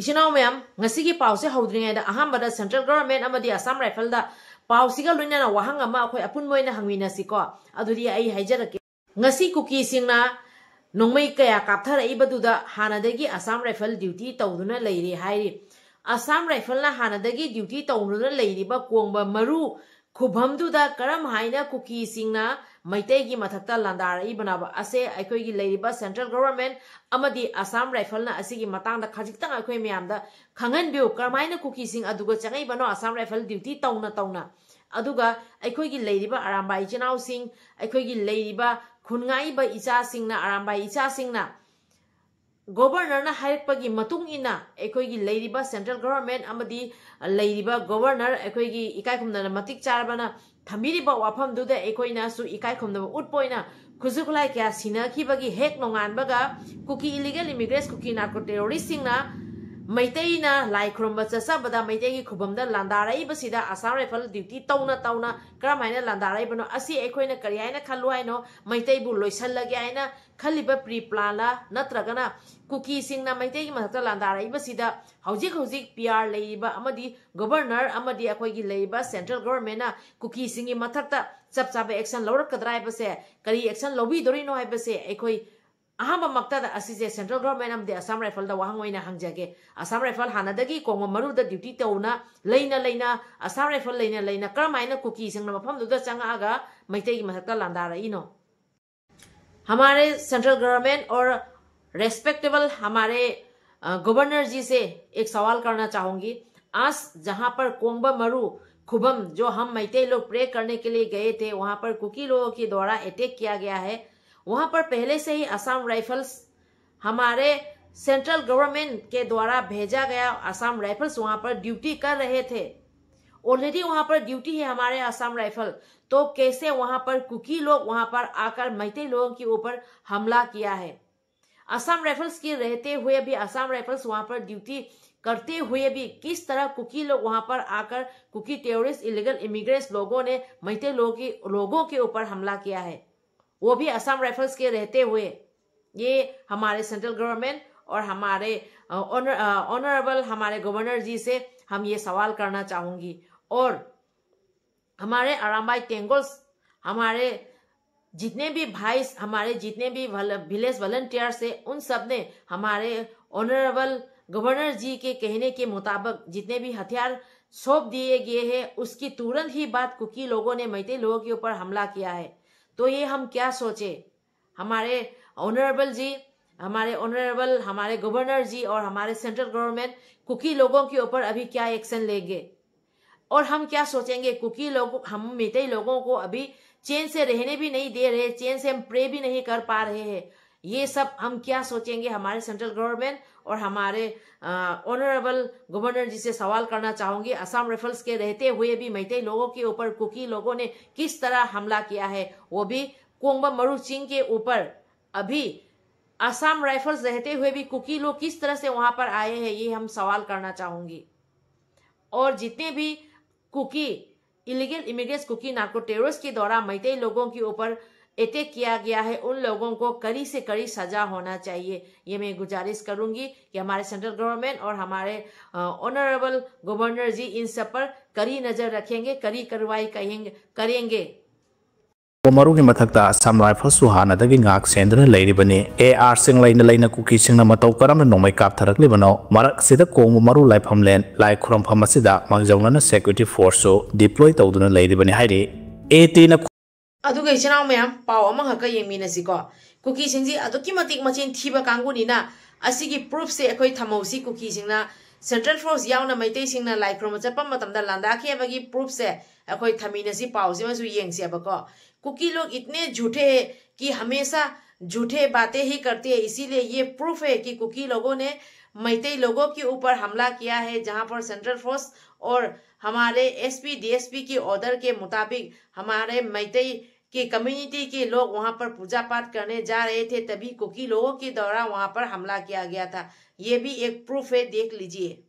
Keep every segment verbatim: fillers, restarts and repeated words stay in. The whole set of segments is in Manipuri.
ꯏꯆꯤꯟ ꯏꯅꯥꯎ ꯃꯌꯥꯝ, ꯉꯁꯤꯒꯤ ꯄꯥꯎꯁꯦ ꯍꯧꯗ꯭ꯔꯤꯉꯩꯗ ꯑꯍꯥꯟꯕꯗ Central Government ꯑꯃꯗꯤ Assam Rifle ꯗ ꯄꯥꯎꯁꯤꯒ ꯂꯣꯏꯅꯅ ꯋꯥꯍꯪ ꯑꯃ ꯑꯩꯈꯣꯏ ꯑꯄꯨꯟꯕ ꯑꯣꯏꯅ ꯍꯪꯃꯤꯟꯅꯁꯤꯀꯣ꯫ ꯑꯗꯨꯗꯤ ꯑꯩ ꯍꯥꯏꯖꯔꯛꯀꯦ꯫ ꯉꯁꯤ ꯀꯨꯀꯤꯁꯤꯡꯅ ꯅꯣꯡꯃꯩ ꯀꯌꯥ ꯀꯥꯞꯊꯔꯛꯏꯕꯗꯨꯗ ꯍꯥꯟꯅꯗꯒꯤ Assam Rifle duty ꯇꯧꯗꯨꯅ ꯂꯩꯔꯤ ꯍꯥꯏꯔꯤ꯫ Assam Rifle ꯅ ꯍꯥꯟꯅꯗꯒꯤ duty ꯇꯧꯗꯨꯅ ꯂꯩꯔꯤꯕ ꯀꯣꯡꯕ ꯃꯔꯨ ꯈꯨꯕꯝꯗꯨꯗ ꯀꯔꯝ ꯍꯥꯏꯅ ꯀꯨꯀꯤꯁꯤꯡꯅ ꯃꯩꯇꯩꯒꯤ ꯃꯊꯛꯇ ꯂꯥꯟꯗꯥꯔꯛꯏꯕꯅꯣꯕ ꯑꯁꯦ ꯑꯩꯈꯣꯏꯒꯤ ꯂꯩꯔꯤꯕ Central Government ꯑꯃꯗꯤ Assam Rifle ꯅ ꯑꯁꯤꯒꯤ ꯃꯇꯥꯡꯗ ꯈꯖꯤꯛꯇꯪ ꯑꯩꯈꯣꯏ ꯃꯌꯥꯝꯗ ꯈꯪꯍꯟꯕꯤꯌꯨ꯫ ꯀꯔꯝꯍꯥꯏꯅ ꯀꯨꯀꯤꯁꯤꯡ ꯑꯗꯨꯒ ꯆꯪꯉꯛꯏꯕꯅꯣ Assam Rifle duty ꯇꯧꯅ ꯇꯧꯅ? ꯑꯗꯨꯒ ꯑꯩꯈꯣꯏꯒꯤ ꯂꯩꯔꯤꯕ ꯑꯔꯥꯝꯕꯥꯏ ꯏꯆꯤꯟ ꯏꯅꯥꯎꯁꯤꯡ, ꯑꯩꯈꯣꯏꯒꯤ ꯂꯩꯔꯤꯕ ꯈꯨꯟ ꯉꯥꯛꯏꯕ ꯏꯆꯥꯁꯤꯡꯅ, ꯑꯔꯥꯝꯕꯥꯏ ꯏꯆꯥꯁꯤꯡꯅ Governor ꯅ ꯍꯥꯏꯔꯛꯄꯒꯤ ꯃꯇꯨꯡ ꯏꯟꯅ ꯑꯩꯈꯣꯏꯒꯤ ꯂꯩꯔꯤꯕ Central Government ꯑꯃꯗꯤ ꯂꯩꯔꯤꯕ Governor ꯑꯩꯈꯣꯏꯒꯤ ꯏꯀꯥꯏ ꯈꯨꯝꯅꯅ ꯃꯇꯤꯛ ꯆꯥꯕꯅ ꯊꯝꯕꯤꯔꯤꯕ ꯋꯥꯐꯝꯗꯨꯗ ꯑꯩꯈꯣꯏꯅꯁꯨ ꯏꯀꯥꯏ ꯈꯨꯝꯅꯕ ꯎꯠꯄ ꯑꯣꯏꯅ ꯈꯨꯠꯁꯨ ꯈꯨꯠꯂꯥꯏ ꯀꯌꯥ ꯁꯤꯟꯅꯈꯤꯕꯒꯤ ꯍꯦꯛ ꯅꯣꯡꯉꯥꯟꯕꯒ ꯀꯨꯀꯤ illegal immigrants, ꯀꯨꯀꯤ narco terrorist ꯁꯤꯡꯅ ꯃꯩꯇꯩꯅ ꯂꯥꯏ ꯈꯨꯔꯨꯝꯕ ꯆꯠꯆꯕꯗ ꯃꯩꯇꯩꯒꯤ ꯈꯨꯕꯝꯗ ꯂꯥꯟꯗꯥꯔꯛꯏꯕꯁꯤꯗ Assam Rifle duty ꯇꯧꯅ ꯇꯧꯅ ꯀꯔꯝ ꯍꯥꯏꯅ ꯂꯥꯟꯗꯥꯔꯛꯏꯕꯅꯣ? ꯑꯁꯤ ꯑꯩꯈꯣꯏꯅ ꯀꯔꯤ ꯍꯥꯏꯅ ꯈꯜꯂꯨ ꯍꯥꯏꯅꯣ? ꯃꯩꯇꯩꯕꯨ ꯂꯣꯏꯁꯤꯜꯂꯒꯦ ꯍꯥꯏꯅ ꯈꯜꯂꯤꯕ pre plan ꯂꯥ, ꯅꯠꯇ꯭ꯔꯒꯅ ꯀꯨꯀꯤꯁꯤꯡꯅ ꯃꯩꯇꯩꯒꯤ ꯃꯊꯛꯇ ꯂꯥꯟꯗꯥꯔꯛꯏꯕꯁꯤꯗ ꯍꯧꯖꯤꯛ ꯍꯧꯖꯤꯛ P R ꯂꯩꯔꯤꯕ ꯑꯃꯗꯤ Governor ꯑꯃꯗꯤ ꯑꯩꯈꯣꯏꯒꯤ ꯂꯩꯔꯤꯕ Central Government ꯅ ꯀꯨꯀꯤꯁꯤꯡꯒꯤ ꯃꯊꯛꯇ ꯆꯞ ꯆꯥꯕ action ꯂꯧꯔꯛꯀꯗ꯭ꯔꯥ ꯍꯥꯏꯕꯁꯦ, ꯀꯔꯤ action ꯂꯧꯕꯤꯗꯣꯔꯤꯅꯣ ꯍꯥꯏꯕꯁꯦ ꯑꯩꯈꯣꯏ ꯑꯍꯥꯟꯕꯃꯛꯇꯗ ꯑꯁꯤꯁꯦ Central Government ꯑꯃꯗꯤ Assam Rifle ꯗ ꯋꯥꯍꯪ ꯑꯣꯏꯅ ꯍꯪꯖꯒꯦ꯫ Assam Rifle ꯍꯥꯟꯅꯗꯒꯤ ꯀꯣꯡꯕ ꯃꯔꯨꯗ duty ꯇꯧꯅ ꯂꯩꯅ ꯂꯩꯅ, Assam Rifle ꯂꯩꯅ ꯂꯩꯅ ꯀꯔꯝꯍꯥꯏꯅ ꯀꯨꯀꯤꯁꯤꯡꯅ ꯃꯐꯝꯗꯨꯗ ꯆꯪꯉꯛꯑꯒ ꯃꯩꯇꯩꯒꯤ ꯃꯊꯛꯇ ꯂꯥꯟꯗꯥꯔꯛꯏꯅꯣ? हमारे Central Government और respectable हमारे, अ, Governor जी से एक सवाल करना चाहूंगी। आज जहां पर कोंगबा मरु खुबम जो हम मैतेई लोग pray करने के लिए गए थे, वहां पर कुकी लोगों के द्वारा attack किया गया है। वहां पर पहले से ही Assam Rifles हमारे Central Government के द्वारा भेजा गया Assam Rifles वहां पर duty कर रहे थे। Already वहां पर duty है हमारे Assam Rifle, तो कैसे वहां पर कुकी लोग वहां पर आकर मैतेई लोगों के ऊपर हमला किया है? Assam Rifles के रहते हुए भी, Assam Rifles वहां पर duty करते हुए भी किस तरह कुकी लोग वहां पर आकर कुकी terrorist, illegal immigrants लोगों ने मैतेई लोगों की, लोगों के ऊपर हमला किया है, वो भी Assam Rifles के रहते हुए? ये हमारे Central Government और हमारे ऑनरेबल हमारे गवर्नर जी से हम ये सवाल करना चाहूँगी। और हमारे अरामबाई तेंगोल, हमारे जितने भी भाई, हमारे जितने भी विलेज वॉलंटियर्स है, उन सब ने हमारे ऑनरेबल गवर्नर जी के कहने के मुताबिक जितने भी हथियार सौंप दिए गए हैं, उसकी तुरंत ही बाद कुकी लोगों ने मैतेई लोगों के ऊपर हमला किया है। तो ये हम क्या सोचे? हमारे ऑनरेबल जी, हमारे ऑनरेबल हमारे गवर्नर जी और हमारे सेंट्रल गवर्नमेंट कुकी लोगों के ऊपर अभी क्या एक्शन लेंगे? और हम क्या सोचेंगे? कुकी लोग, हम मैतेई लोगों को अभी चैन से रहने भी नहीं दे रहे, चैन से हम प्रे भी नहीं कर पा रहे हैं। ये सब हम क्या सोचेंगे? हमारे सेंट्रल गवर्नमेंट और हमारे ऑनरेबल गवर्नर जी से सवाल करना चाहूँगी। असम राइफल्स के रहते हुए भी मैतेई लोगों के ऊपर कुकी लोगों ने किस तरह हमला किया है, वो भी कोंगबा मरु चिंग के ऊपर। अभी असम राइफल्स रहते हुए भी कुकी लोग किस तरह से वहाँ पर आए हैं, ये हम सवाल करना चाहूँगी। और जितने भी Kuki illegal immigrants, Kuki narco terrorist के द्वारा मैतेई लोगों के ऊपर अटैक किया गया है, उन लोगों को कड़ी से कड़ी सजा होना चाहिए। ये मैं गुजारिश करूँगी कि हमारे सेंट्रल गवर्नमेंट और हमारे ऑनरेबल गवर्नर जी इन सब पर कड़ी नज़र रखेंगे, कड़ी कार्रवाई करेंगे, करेंगे। ꯃꯔꯨꯒꯤ ꯃꯊꯛꯇ ꯑꯁꯥꯝ ꯔꯥꯏꯐꯜꯁꯁꯨ ꯍꯥꯟꯅꯗꯒꯤ ꯉꯥꯛ ꯁꯦꯟꯗꯨꯅ ꯂꯩꯔꯤꯕꯅꯤ꯫ ꯑꯦ ꯑꯥꯔꯁꯤꯡ ꯂꯩꯅ ꯂꯩꯅ ꯀꯨꯀꯤꯁꯤꯡꯅ ꯃꯇꯧ ꯀꯔꯝꯅ ꯅꯣꯡꯃꯩ ꯀꯥꯞꯊꯔꯛꯂꯤꯕꯅꯣ? ꯃꯔꯛꯁꯤꯗ ꯀꯣꯡꯕ ꯃꯔꯨ ꯂꯥꯏꯐꯝꯂꯦꯟ ꯂꯥꯏ ꯈꯨꯔꯨꯝꯐꯝ ꯑꯁꯤꯗ ꯃꯥꯡꯖꯧꯅꯅ ꯁꯦꯀ꯭ꯌꯨꯔꯤꯇꯤ ꯐꯣꯔꯁꯁꯨ ꯗꯤꯄ꯭ꯂꯣꯏ ꯇꯧꯗꯨꯅ ꯂꯩꯔꯤꯕꯅꯤ ꯍꯥꯏꯔꯤ꯫ ꯑꯦ ꯇꯤꯅ ꯑꯗꯨꯒ ꯏꯆꯤꯟ ꯏꯅꯥꯎ ꯃꯌꯥꯝ, ꯄꯥꯎ ꯑꯃꯈꯛꯀ ꯌꯦꯡꯃꯤꯟꯅꯁꯤꯀꯣ꯫ ꯀꯨꯀꯤꯁꯤꯡꯁꯤ ꯑꯗꯨꯛꯀꯤ ꯃꯇꯤꯛ ꯃꯆꯤꯟ ꯊꯤꯕ ꯀꯥꯡꯕꯨꯅꯤꯅ, ꯑꯁꯤꯒꯤ ꯄ꯭ꯔꯨꯐꯁꯦ ꯑꯩꯈꯣꯏ ꯊꯝꯍꯧꯁꯤ꯫ ꯀꯨꯀꯤꯁꯤꯡꯅ ꯁꯦꯟꯇ꯭ꯔꯦꯜ ꯐꯣꯔꯁ ꯌꯥꯎꯅ ꯃꯩꯇꯩꯁꯤꯡꯅ ꯂꯥꯏ ꯈꯨꯔꯨꯝꯕ ꯆꯠꯄ ꯃꯇꯝꯗ ꯂꯥꯟꯗꯥꯈꯤ ꯍꯥꯏꯕꯒꯤ ꯄ꯭ꯔꯨꯐꯁꯦ ꯑꯩꯈꯣꯏ ꯊꯝꯃꯤꯟꯅꯁꯤ, ꯄꯥꯎꯁꯤꯃꯁꯨ ꯌꯦꯡꯁꯦꯕꯀꯣ꯫ कुकी लोग इतने झूठे हैं कि हमेशा झूठे बातें ही करते हैं, इसीलिए ये प्रूफ है कि कुकी लोगों ने मैतेई लोगों के ऊपर हमला किया है, जहां पर सेंट्रल फोर्स और हमारे एसपी डीएसपी की ऑर्डर के मुताबिक हमारे मैतेई की कम्युनिटी के लोग वहां पर पूजा पाठ करने जा रहे थे, तभी कुकी लोगों के द्वारा वहां पर हमला किया गया था। ये भी एक प्रूफ है, देख लीजिए।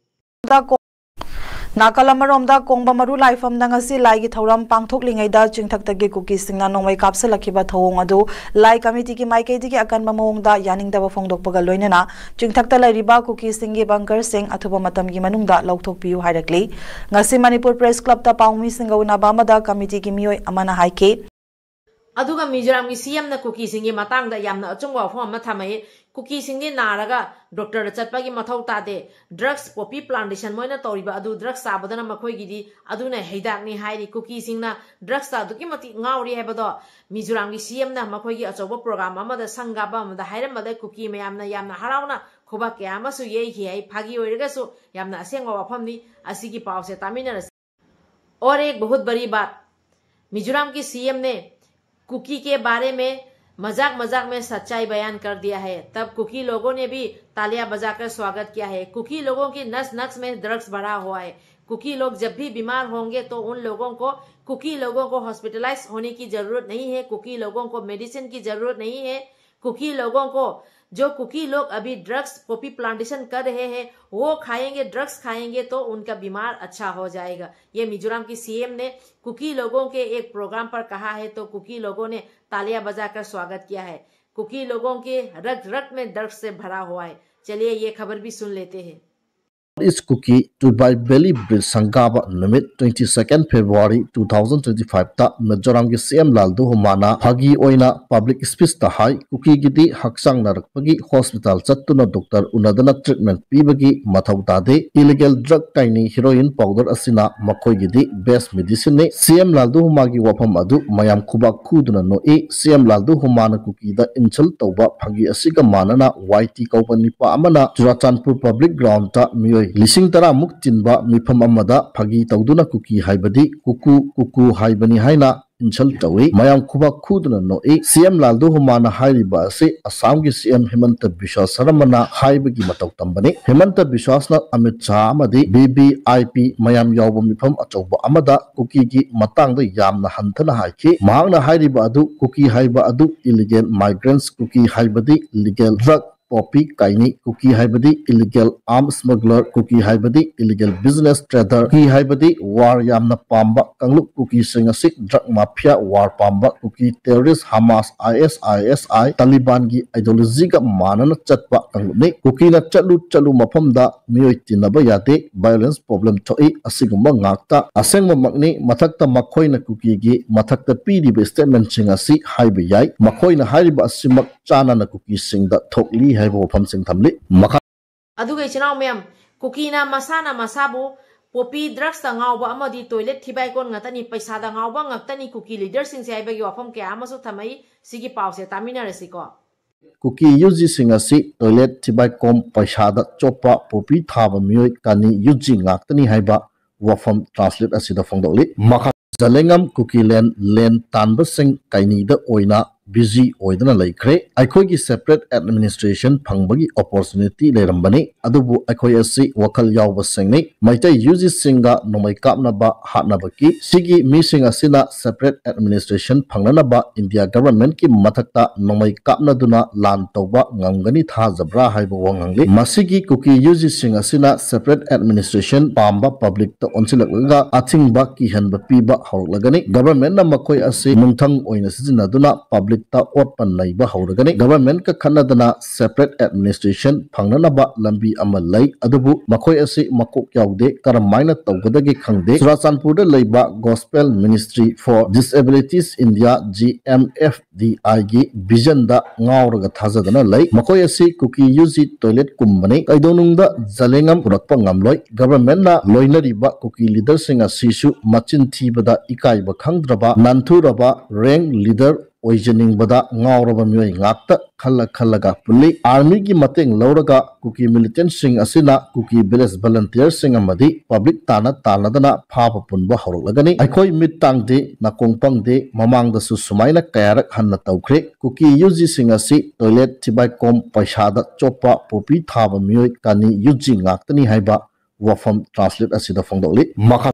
ꯅꯥꯀꯜ ꯑꯃꯔꯣꯝꯗ, ꯀꯣꯡꯕ ꯃꯔꯨ ꯂꯥꯏꯐꯝꯗ ꯉꯁꯤ ꯂꯥꯏꯒꯤ ꯊꯧꯔꯝ ꯄꯥꯡꯊꯣꯛꯂꯤꯉꯩꯗ ꯆꯤꯡꯊꯛꯇꯒꯤ ꯀꯨꯀꯤꯁꯤꯡꯅ ꯅꯣꯡꯃꯩ ꯀꯥꯞꯁꯤꯜꯂꯛꯈꯤꯕ ꯊꯧꯑꯣꯡ ꯑꯗꯨ ꯂꯥꯏ ꯀꯃꯤꯇꯤꯒꯤ ꯃꯥꯏꯀꯩꯗꯒꯤ ꯑꯀꯟꯕ ꯃꯑꯣꯡꯗ ꯌꯥꯅꯤꯡꯗꯕ ꯐꯣꯡꯗꯣꯛꯄꯒ ꯂꯣꯏꯅꯅ ꯆꯤꯡꯊꯛꯇ ꯂꯩꯔꯤꯕ ꯀꯨꯀꯤꯁꯤꯡꯒꯤ ꯕꯪꯀꯔꯁꯤꯡ ꯑꯊꯨꯕ ꯃꯇꯝꯒꯤ ꯃꯅꯨꯡꯗ ꯂꯧꯊꯣꯛꯄꯤꯌꯨ ꯍꯥꯏꯔꯛꯂꯤ꯫ ꯉꯁꯤ ꯃꯅꯤꯄꯨꯔ ꯄ꯭ꯔꯦꯁ ꯀ꯭ꯂꯕꯇ ꯄꯥꯎꯃꯤꯁꯤꯡꯒ ꯎꯅꯕ ꯑꯃꯗ ꯀꯃꯤꯇꯤꯒꯤ ꯃꯤꯑꯣꯏ ꯑꯃꯅ ꯍꯥꯏꯈꯤ꯫ ꯑꯗꯨꯒ ꯃꯤꯖꯣꯔꯥꯝꯒꯤ ꯁꯤ ꯑꯦꯝꯅ ꯀꯨꯀꯤꯁꯤꯡꯒꯤ ꯃꯇꯥꯡꯗ ꯌꯥꯝꯅ ꯑꯆꯨꯝꯕ ꯋꯥꯐꯝ ꯑꯃ ꯊꯝꯃꯛꯏ꯫ ꯀꯨꯀꯤꯁꯤꯡꯗꯤ ꯅꯥꯔꯒ ꯗꯣꯛꯇꯔꯗ ꯆꯠꯄꯒꯤ ꯃꯊꯧ ꯇꯥꯗꯦ꯫ ꯗ꯭ꯔꯒꯁ, ꯄꯣꯄꯤ ꯄ꯭ꯂꯥꯟꯇꯦꯁꯟ ꯃꯣꯏꯅ ꯇꯧꯔꯤꯕ ꯑꯗꯨ ꯗ꯭ꯔꯒꯁ ꯆꯥꯕꯗꯨꯅ ꯃꯈꯣꯏꯒꯤꯗꯤ ꯑꯗꯨꯅ ꯍꯤꯗꯥꯛꯅꯤ ꯍꯥꯏꯔꯤ꯫ ꯀꯨꯀꯤꯁꯤꯡꯅ ꯗ꯭ꯔꯒꯁꯇ ꯑꯗꯨꯛꯀꯤ ꯃꯇꯤꯛ ꯉꯥꯎꯔꯤ ꯍꯥꯏꯕꯗꯣ ꯃꯤꯖꯣꯔꯥꯝꯒꯤ ꯁꯤ ꯑꯦꯝꯅ ꯃꯈꯣꯏꯒꯤ ꯑꯆꯧꯕ ꯄ꯭ꯔꯣꯒ꯭ꯔꯥꯝ ꯑꯃꯗ ꯁꯪꯒꯥꯕ ꯑꯃꯗ ꯍꯥꯏꯔꯝꯕꯗ ꯀꯨꯀꯤ ꯃꯌꯥꯝꯅ ꯌꯥꯝꯅ ꯍꯔꯥꯎꯅ ꯈꯨꯕꯥꯛ ꯀꯌꯥ ꯑꯃꯁꯨ ꯌꯩꯈꯤ ꯍꯥꯏ꯫ ꯐꯥꯒꯤ ꯑꯣꯏꯔꯒꯁꯨ ꯌꯥꯝꯅ ꯑꯁꯦꯡꯕ ꯋꯥꯐꯝꯅꯤ꯫ ꯑꯁꯤꯒꯤ ꯄꯥꯎꯁꯦ ꯇꯥꯃꯤꯟꯅꯔꯁꯤ꯫ और एक बहुत बड़ी बात, मिजोरम की सी एम ने कुकी के बारे में मजाक मजाक में सच्चाई बयान कर दिया है। तब कुकी लोगों ने भी तालियां बजाकर स्वागत किया है। कुकी लोगों की नस नस में ड्रग्स भरा हुआ है। कुकी लोग जब भी बीमार होंगे तो उन लोगों को, कुकी लोगों को हॉस्पिटलाइज होने की जरूरत नहीं है, कुकी लोगों को मेडिसिन की जरूरत नहीं है। कुकी लोगों को, जो कुकी लोग अभी ड्रग्स, पॉपी प्लांटेशन कर रहे हैं, वो खाएंगे, ड्रग्स खाएंगे तो उनका बीमार अच्छा हो जाएगा। ये मिजोरम की सी एम ने कुकी लोगों के एक प्रोग्राम पर कहा है, तो कुकी लोगों ने तालियां बजाकर स्वागत किया है। कुकी लोगों के रग रग में ड्रग्स से भरा हुआ है। चलिए, ये खबर भी सुन लेते हैं। East Kuki Tuibai Valley Bridge ꯁꯪꯒꯥꯕ ꯅꯨꯃꯤꯠ twenty second February two thousand twenty five ꯇ ꯃꯤꯖꯣꯔꯥꯝꯒꯤ ꯁꯤ ꯑꯦꯝ ꯂꯥꯜꯗꯨ ꯍꯨꯃꯥꯅ ꯐꯥꯒꯤ ꯑꯣꯏꯅ ꯄꯕ꯭ꯂꯤꯛ ꯁ꯭ꯄꯤꯆꯇ ꯍꯥꯏ, ꯀꯨꯀꯤꯒꯤꯗꯤ ꯍꯛꯆꯥꯡ ꯅꯥꯔꯛꯄꯒꯤ ꯍꯣꯁꯄꯤꯇꯥꯜ ꯆꯠꯇꯨꯅ ꯗꯣꯛꯇꯔ ꯎꯅꯗꯅ ꯇ꯭ꯔꯤꯠꯃꯦꯟ ꯄꯤꯕꯒꯤ ꯃꯊꯧ ꯇꯥꯗꯦ꯫ ꯏꯂꯤꯒꯦꯜ ꯗ꯭ꯔꯒ ꯀꯥꯏꯅꯤ ꯍꯤꯔꯣꯏꯟ ꯄꯥꯎꯗꯔ ꯑꯁꯤꯅ ꯃꯈꯣꯏꯒꯤꯗꯤ ꯕꯦꯁ ꯃꯦꯗꯤꯁꯤꯟꯅꯤ꯫ ꯁꯤ ꯑꯦꯝ ꯂꯥꯜꯗꯨ ꯍꯨꯃꯥꯒꯤ ꯋꯥꯐꯝ ꯑꯗꯨ ꯃꯌꯥꯝ ꯈꯨꯕꯥꯛ ꯈꯨꯗꯨꯅ ꯅꯣꯛꯏ꯫ ꯁꯤ ꯑꯦꯝ ꯂꯥꯜꯗꯨ ꯍꯨꯃꯥꯅ ꯀꯨꯀꯤꯗ ꯏꯟꯁꯜ ꯇꯧꯕ ꯐꯥꯒꯤ ꯑꯁꯤꯒ ꯃꯥꯟꯅꯅ ꯋꯥꯏ ꯇꯤ ꯀꯧꯕ ꯅꯤꯄꯥ ꯑꯃꯅ ꯆꯨꯔꯥꯆꯥꯟꯄꯨꯔ ꯄꯕ꯭ꯂꯤꯛ ꯒ꯭ꯔꯥꯎꯟꯗ ꯃꯤꯑꯣꯏ ꯂꯤꯁꯤꯡ ꯇꯔꯥ ꯃꯨꯛ ꯇꯤꯟꯕ ꯃꯤꯐꯝ ꯑꯃꯗ ꯐꯥꯒꯤ ꯇꯧꯗꯨꯅ ꯀꯨꯀꯤ ꯍꯥꯏꯕꯗꯤ ꯀꯨꯀꯨ ꯀꯨꯀꯨ ꯍꯥꯏꯕꯅꯤ ꯍꯥꯏꯅ ꯏꯟꯁꯜ ꯇꯧꯏ꯫ ꯃꯌꯥꯝ ꯈꯨꯕꯥꯛ ꯈꯨꯗꯨꯅ ꯅꯣꯛꯏ꯫ ꯁꯤ ꯑꯦꯝ ꯂꯥꯜꯗꯨ ꯍꯨꯃꯥꯅ ꯍꯥꯏꯔꯤꯕ ꯑꯁꯤ ꯑꯁꯥꯝꯒꯤ ꯁꯤ ꯑꯦꯝ ꯍꯤꯃꯟꯇ ꯕꯤꯁ꯭ꯋ ꯁꯔꯃꯅ ꯍꯥꯏꯕꯒꯤ ꯃꯇꯧ ꯇꯝꯕꯅꯤ꯫ ꯍꯤꯃꯟꯇ ꯕꯤꯁ꯭ꯋꯥꯁꯅ ꯑꯃꯤꯠ ꯁꯥꯍ ꯑꯃꯗꯤ ꯚꯤ ꯚꯤ ꯑꯥꯏ ꯄꯤ ꯃꯌꯥꯝ ꯌꯥꯎꯕ ꯃꯤꯐꯝ ꯑꯆꯧꯕ ꯑꯃꯗ ꯀꯨꯀꯤꯒꯤ ꯃꯇꯥꯡꯗ ꯌꯥꯝꯅ ꯍꯟꯊꯅ ꯍꯥꯏꯈꯤ꯫ ꯃꯍꯥꯛꯅ ꯍꯥꯏꯔꯤꯕ ꯑꯗꯨ ꯀꯨꯀꯤ ꯍꯥꯏꯕ ꯑꯗꯨ ꯏꯂꯤꯒꯦꯜ ꯃꯥꯏꯒ꯭ꯔꯦꯟꯠꯁ, ꯀꯨꯀꯤ ꯍꯥꯏꯕꯗꯤ ꯂꯤꯒꯦꯜ ꯗ꯭ꯔꯒ ꯄꯣꯄꯤ ꯀꯥꯏꯅꯤ꯫ ꯀꯨꯀꯤ ꯍꯥꯏꯕꯗꯤ illegal arms smuggler, ꯀꯨꯀꯤ ꯍꯥꯏꯕꯗꯤ illegal business trader, ꯀꯨꯀꯤ ꯍꯥꯏꯕꯗꯤ war ꯌꯥꯝꯅ ꯄꯥꯝꯕ ꯀꯥꯡꯂꯨꯞ꯫ ꯀꯨꯀꯤꯁꯤꯡ ꯑꯁꯤ drug mafia, war ꯄꯥꯝꯕ ꯀꯨꯀꯤ terrorist, ꯍꯃꯥꯁ, ISIS, ISI, ꯇꯥꯂꯤꯕꯥꯟꯒꯤ ideology ꯒ ꯃꯥꯟꯅꯅ ꯆꯠꯄ ꯀꯥꯡꯂꯨꯞꯅꯤ꯫ ꯀꯨꯀꯤꯅ ꯆꯠꯂꯨ ꯆꯠꯂꯨ ꯃꯐꯝꯗ ꯃꯤꯑꯣꯏ ꯇꯤꯟꯅꯕ ꯌꯥꯗꯦ, violence problem ꯊꯣꯛꯏ꯫ ꯑꯁꯤꯒꯨꯝꯕ ꯉꯥꯛꯇ ꯑꯁꯦꯡꯕꯃꯛꯅꯤ꯫ ꯃꯊꯛꯇ ꯃꯈꯣꯏꯅ ꯀꯨꯀꯤꯒꯤ ꯃꯊꯛꯇ ꯄꯤꯔꯤꯕ statement ꯁꯤꯡ ꯑꯁꯤ ꯍꯥꯏꯕ ꯌꯥꯏ꯫ ꯃꯈꯣꯏꯅ ꯍꯥꯏꯔꯤꯕ ꯑꯁꯤꯃꯛ ꯆꯥꯅꯅ ꯀꯨꯀꯤꯁꯤꯡꯗ ꯊꯣꯛꯂꯤ ꯍꯥꯏꯕ ꯋꯥꯐꯝꯁꯤꯡ ꯊꯝꯂꯤ꯫ ꯃꯈꯥ ꯑꯗꯨꯒ ꯏꯆꯤꯟ ꯏꯅꯥꯎ ꯃꯌꯥꯝ, ꯀꯨꯀꯤꯅ ꯃꯁꯥꯅ ꯃꯁꯥꯕꯨ poppy drugs ꯇ ꯉꯥꯎꯕ ꯑꯃꯗꯤ toilet ꯊꯤꯕꯥꯏꯀꯣꯟ ꯉꯥꯛꯇꯅꯤ, ꯄꯩꯁꯥꯗ ꯉꯥꯎꯕ ꯉꯥꯛꯇꯅꯤ ꯀꯨꯀꯤ leader ꯁꯤꯡꯁꯦ ꯍꯥꯏꯕꯒꯤ ꯋꯥꯐꯝ ꯀꯌꯥ ꯑꯃꯁꯨ ꯊꯝꯃꯛꯏ꯫ ꯁꯤꯒꯤ ꯄꯥꯎꯁꯦ ꯇꯥꯃꯤꯟꯅꯔꯁꯤꯀꯣ꯫ ꯀꯨꯀꯤ ꯌꯨ ꯖꯤ ꯁꯤꯡ ꯑꯁꯤ toilet ꯊꯤꯕꯥꯏꯀꯣꯝ, ꯄꯩꯁꯥꯗ ꯆꯣꯞꯄ, poppy ꯊꯥꯕ ꯃꯤꯑꯣꯏ ꯀꯥꯅꯤ ꯌꯨ ꯖꯤ ꯉꯥꯛꯇꯅꯤ ꯍꯥꯏꯕ ꯋꯥꯐꯝ translate ꯑꯁꯤꯗ ꯐꯣꯡꯗꯣꯛꯂꯤ꯫ ꯃꯈꯥ ꯖꯂꯦꯡꯉꯝ ꯀꯨꯀꯤꯂꯦꯟ land ꯇꯥꯟꯕꯁꯤꯡ ꯀꯥꯏꯅꯤꯗ ꯑꯣꯏꯅ busy ꯑꯣꯏꯗꯨꯅ ꯂꯩꯈ꯭ꯔꯦ꯫ ꯑꯩꯈꯣꯏꯒꯤ separate administration ꯐꯪꯕꯒꯤ opportunity ꯂꯩꯔꯝꯕꯅꯤ, ꯑꯗꯨꯕꯨ ꯑꯩꯈꯣꯏ ꯑꯁꯤ ꯋꯥꯈꯜ ꯌꯥꯎꯕꯁꯤꯡꯅꯤ꯫ ꯃꯩꯇꯩ ꯌꯨ ꯖꯤ ꯁꯤꯡꯒ ꯅꯣꯡꯃꯩ ꯀꯥꯞꯅꯕ ꯍꯥꯠꯅꯕꯒꯤ ꯁꯤꯒꯤ ꯃꯤꯁꯤꯡ ꯑꯁꯤꯅ separate administration ꯐꯪꯅꯅꯕ India government ꯀꯤ ꯃꯊꯛꯇ ꯅꯣꯡꯃꯩ ꯀꯥꯞꯅꯗꯨꯅ ꯂꯥꯟ ꯇꯧꯕ ꯉꯝꯒꯅꯤ ꯊꯥꯖꯕ꯭ꯔꯥ ꯍꯥꯏꯕ ꯋꯥꯍꯪ ꯍꯪꯂꯤ꯫ ꯃꯁꯤꯒꯤ ꯀꯨꯀꯤ ꯌꯨ ꯖꯤ ꯁꯤꯡ ꯑꯁꯤꯅ separate administration ꯄꯥꯝꯕ public ꯇ ꯑꯣꯟꯁꯤꯜꯂꯛꯂꯒ ꯑꯊꯤꯡꯕ ꯀꯤꯍꯟꯕ ꯄꯤꯕ ꯍꯧꯔꯛꯂꯒꯅꯤ꯫ Government ꯅ ꯃꯈꯣꯏ ꯑꯁꯤ ꯅꯨꯡꯊꯪ ꯑꯣꯏꯅ ꯁꯤꯖꯤꯟꯅꯗꯨꯅ public ꯇ ꯑꯣꯠꯄ ꯅꯩꯕ ꯍꯧꯔꯒꯅꯤ꯫ Government ꯀ ꯈꯠꯅꯗꯅ separate administration ꯐꯪꯅꯅꯕ ꯂꯝꯕꯤ ꯑꯃ ꯂꯩ, ꯑꯗꯨꯕꯨ ꯃꯈꯣꯏ ꯑꯁꯤ ꯃꯀꯣꯛ ꯌꯥꯎꯗꯦ, ꯀꯔꯝꯍꯥꯏꯅ ꯇꯧꯒꯗꯒꯦ ꯈꯪꯗꯦ꯫ ꯆꯨꯔꯥꯆꯥꯟꯄꯨꯔꯗ ꯂꯩꯕ Gospel Ministry for Disabilities India, G M F D I ꯒꯤ vision ꯗ ꯉꯥꯎꯔꯒ ꯊꯥꯖꯗꯅ ꯂꯩ꯫ ꯃꯈꯣꯏ ꯑꯁꯤ ꯀꯨꯀꯤ ꯌꯨ ꯖꯤ toilet ꯀꯨꯝꯕꯅꯤ꯫ ꯀꯩꯗꯧꯅꯨꯡꯗ ꯖꯂꯦꯡꯉꯝ ꯄꯨꯔꯛꯄ ꯉꯝꯂꯣꯏ꯫ Government ꯅ ꯂꯣꯏꯅꯔꯤꯕ ꯀꯨꯀꯤ leader ꯁꯤꯡ ꯑꯁꯤꯁꯨ ꯃꯆꯤꯟ ꯊꯤꯕꯗ ꯏꯀꯥꯏꯕ ꯈꯪꯗ꯭ꯔꯕ, ꯅꯥꯟꯊꯨꯔꯕ rank leader ꯑꯣꯏꯖꯅꯤꯡꯕꯗ ꯉꯥꯎꯔꯕ ꯃꯤꯑꯣꯏ ꯉꯥꯛꯇ ꯈꯜꯂ ꯈꯜꯂꯒ ꯄꯨꯜꯂꯤ꯫ Army ꯒꯤ ꯃꯇꯦꯡ ꯂꯧꯔꯒ ꯀꯨꯀꯤ militant ꯁꯤꯡ ꯑꯁꯤꯅ ꯀꯨꯀꯤ village volunteer ꯁꯤꯡ ꯑꯃꯗꯤ public ꯇꯥꯟꯅ ꯇꯥꯟꯅꯗꯅ ꯐꯥꯕ ꯄꯨꯟꯕ ꯍꯧꯔꯛꯂꯒꯅꯤ꯫ ꯑꯩꯈꯣꯏ ꯃꯤꯠ ꯇꯥꯡꯗꯦ, ꯅꯥꯀꯣꯡ ꯄꯪꯗꯦ, ꯃꯃꯥꯡꯗꯁꯨ ꯁꯨꯃꯥꯏꯅ ꯀꯌꯥꯔꯛ ꯍꯟꯅ ꯇꯧꯈ꯭ꯔꯦ꯫ ꯀꯨꯀꯤ ꯌꯨ ꯖꯤ ꯁꯤꯡ ꯑꯁꯤ toilet ꯊꯤꯕꯥꯏꯀꯣꯝ, ꯄꯩꯁꯥꯗ ꯆꯣꯞꯄ, poppy ꯊꯥꯕ ꯃꯤꯑꯣꯏ ꯀꯥꯅꯤ ꯌꯨ ꯖꯤ ꯉꯥꯛꯇꯅꯤ ꯍꯥꯏꯕ ꯋꯥꯐꯝ translate ꯑꯁꯤꯗ ꯐꯣꯡꯗꯣꯛꯂꯤ꯫ ꯃꯈꯥ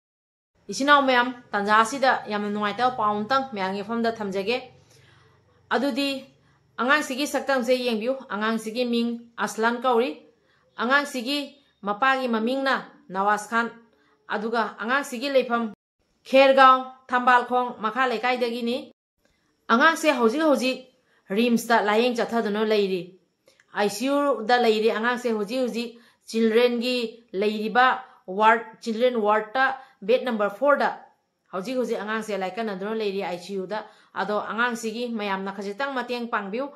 ꯏꯆꯤꯟ ꯏꯅꯥꯎ ꯃꯌꯥꯝ, ꯇꯥꯟꯖꯥ ꯑꯁꯤꯗ ꯌꯥꯝꯅ ꯅꯨꯡꯉꯥꯏꯇꯕ ꯄꯥꯎ ꯑꯃꯇꯪ ꯃꯌꯥꯝꯒꯤ ꯃꯐꯝꯗ ꯊꯝꯖꯒꯦ꯫ ꯑꯗꯨꯗꯤ ꯑꯉꯥꯡꯁꯤꯒꯤ ꯁꯛꯇꯝꯁꯦ ꯌꯦꯡꯕꯤꯌꯨ꯫ ꯑꯉꯥꯡꯁꯤꯒꯤ ꯃꯤꯡ ꯑꯁꯂꯥꯟ ꯀꯧꯔꯤ꯫ ꯑꯉꯥꯡꯁꯤꯒꯤ ꯃꯄꯥꯒꯤ ꯃꯃꯤꯡꯅ ꯅꯋꯥꯖ ꯈꯥꯟ꯫ ꯑꯗꯨꯒ ꯑꯉꯥꯡꯁꯤꯒꯤ ꯂꯩꯐꯝ ꯈꯦꯔꯒꯥꯎ, ꯊꯝꯕꯥꯜꯈꯣꯡ ꯃꯈꯥ ꯂꯩꯀꯥꯏꯗꯒꯤꯅꯤ꯫ ꯑꯉꯥꯡꯁꯦ ꯍꯧꯖꯤꯛ ꯍꯧꯖꯤꯛ ꯔꯤꯝꯁꯇ ꯂꯥꯌꯦꯡ ꯆꯠꯊꯗꯨꯅ ꯂꯩꯔꯤ꯫ ꯑꯥꯏ ꯁꯤ ꯌꯨꯗ ꯂꯩꯔꯤ꯫ ꯑꯉꯥꯡꯁꯦ ꯍꯧꯖꯤꯛ ꯍꯧꯖꯤꯛ ꯆꯤꯜꯗ꯭ꯔꯦꯟꯒꯤ ꯂꯩꯔꯤꯕ ꯋꯥꯔꯗ, ꯆꯤꯜꯗ꯭ꯔꯦꯟ ꯋꯥꯔꯗꯇ ꯕꯦꯗ ꯅꯝꯕꯔ ꯐꯣꯔꯗ ꯍꯧꯖꯤꯛ ꯍꯧꯖꯤꯛ ꯑꯉꯥꯡꯁꯦ ꯂꯥꯏꯀꯠꯅꯗꯨꯅ ꯂꯩꯔꯤ ꯑꯥꯏ ꯁꯤ ꯌꯨꯗ꯫ ꯑꯗꯣ ꯑꯉꯥꯡꯁꯤꯒꯤ ꯃꯌꯥꯝꯅ ꯈꯖꯤꯛꯇꯪ ꯃꯇꯦꯡ ꯄꯥꯡꯕꯤꯌꯨ꯫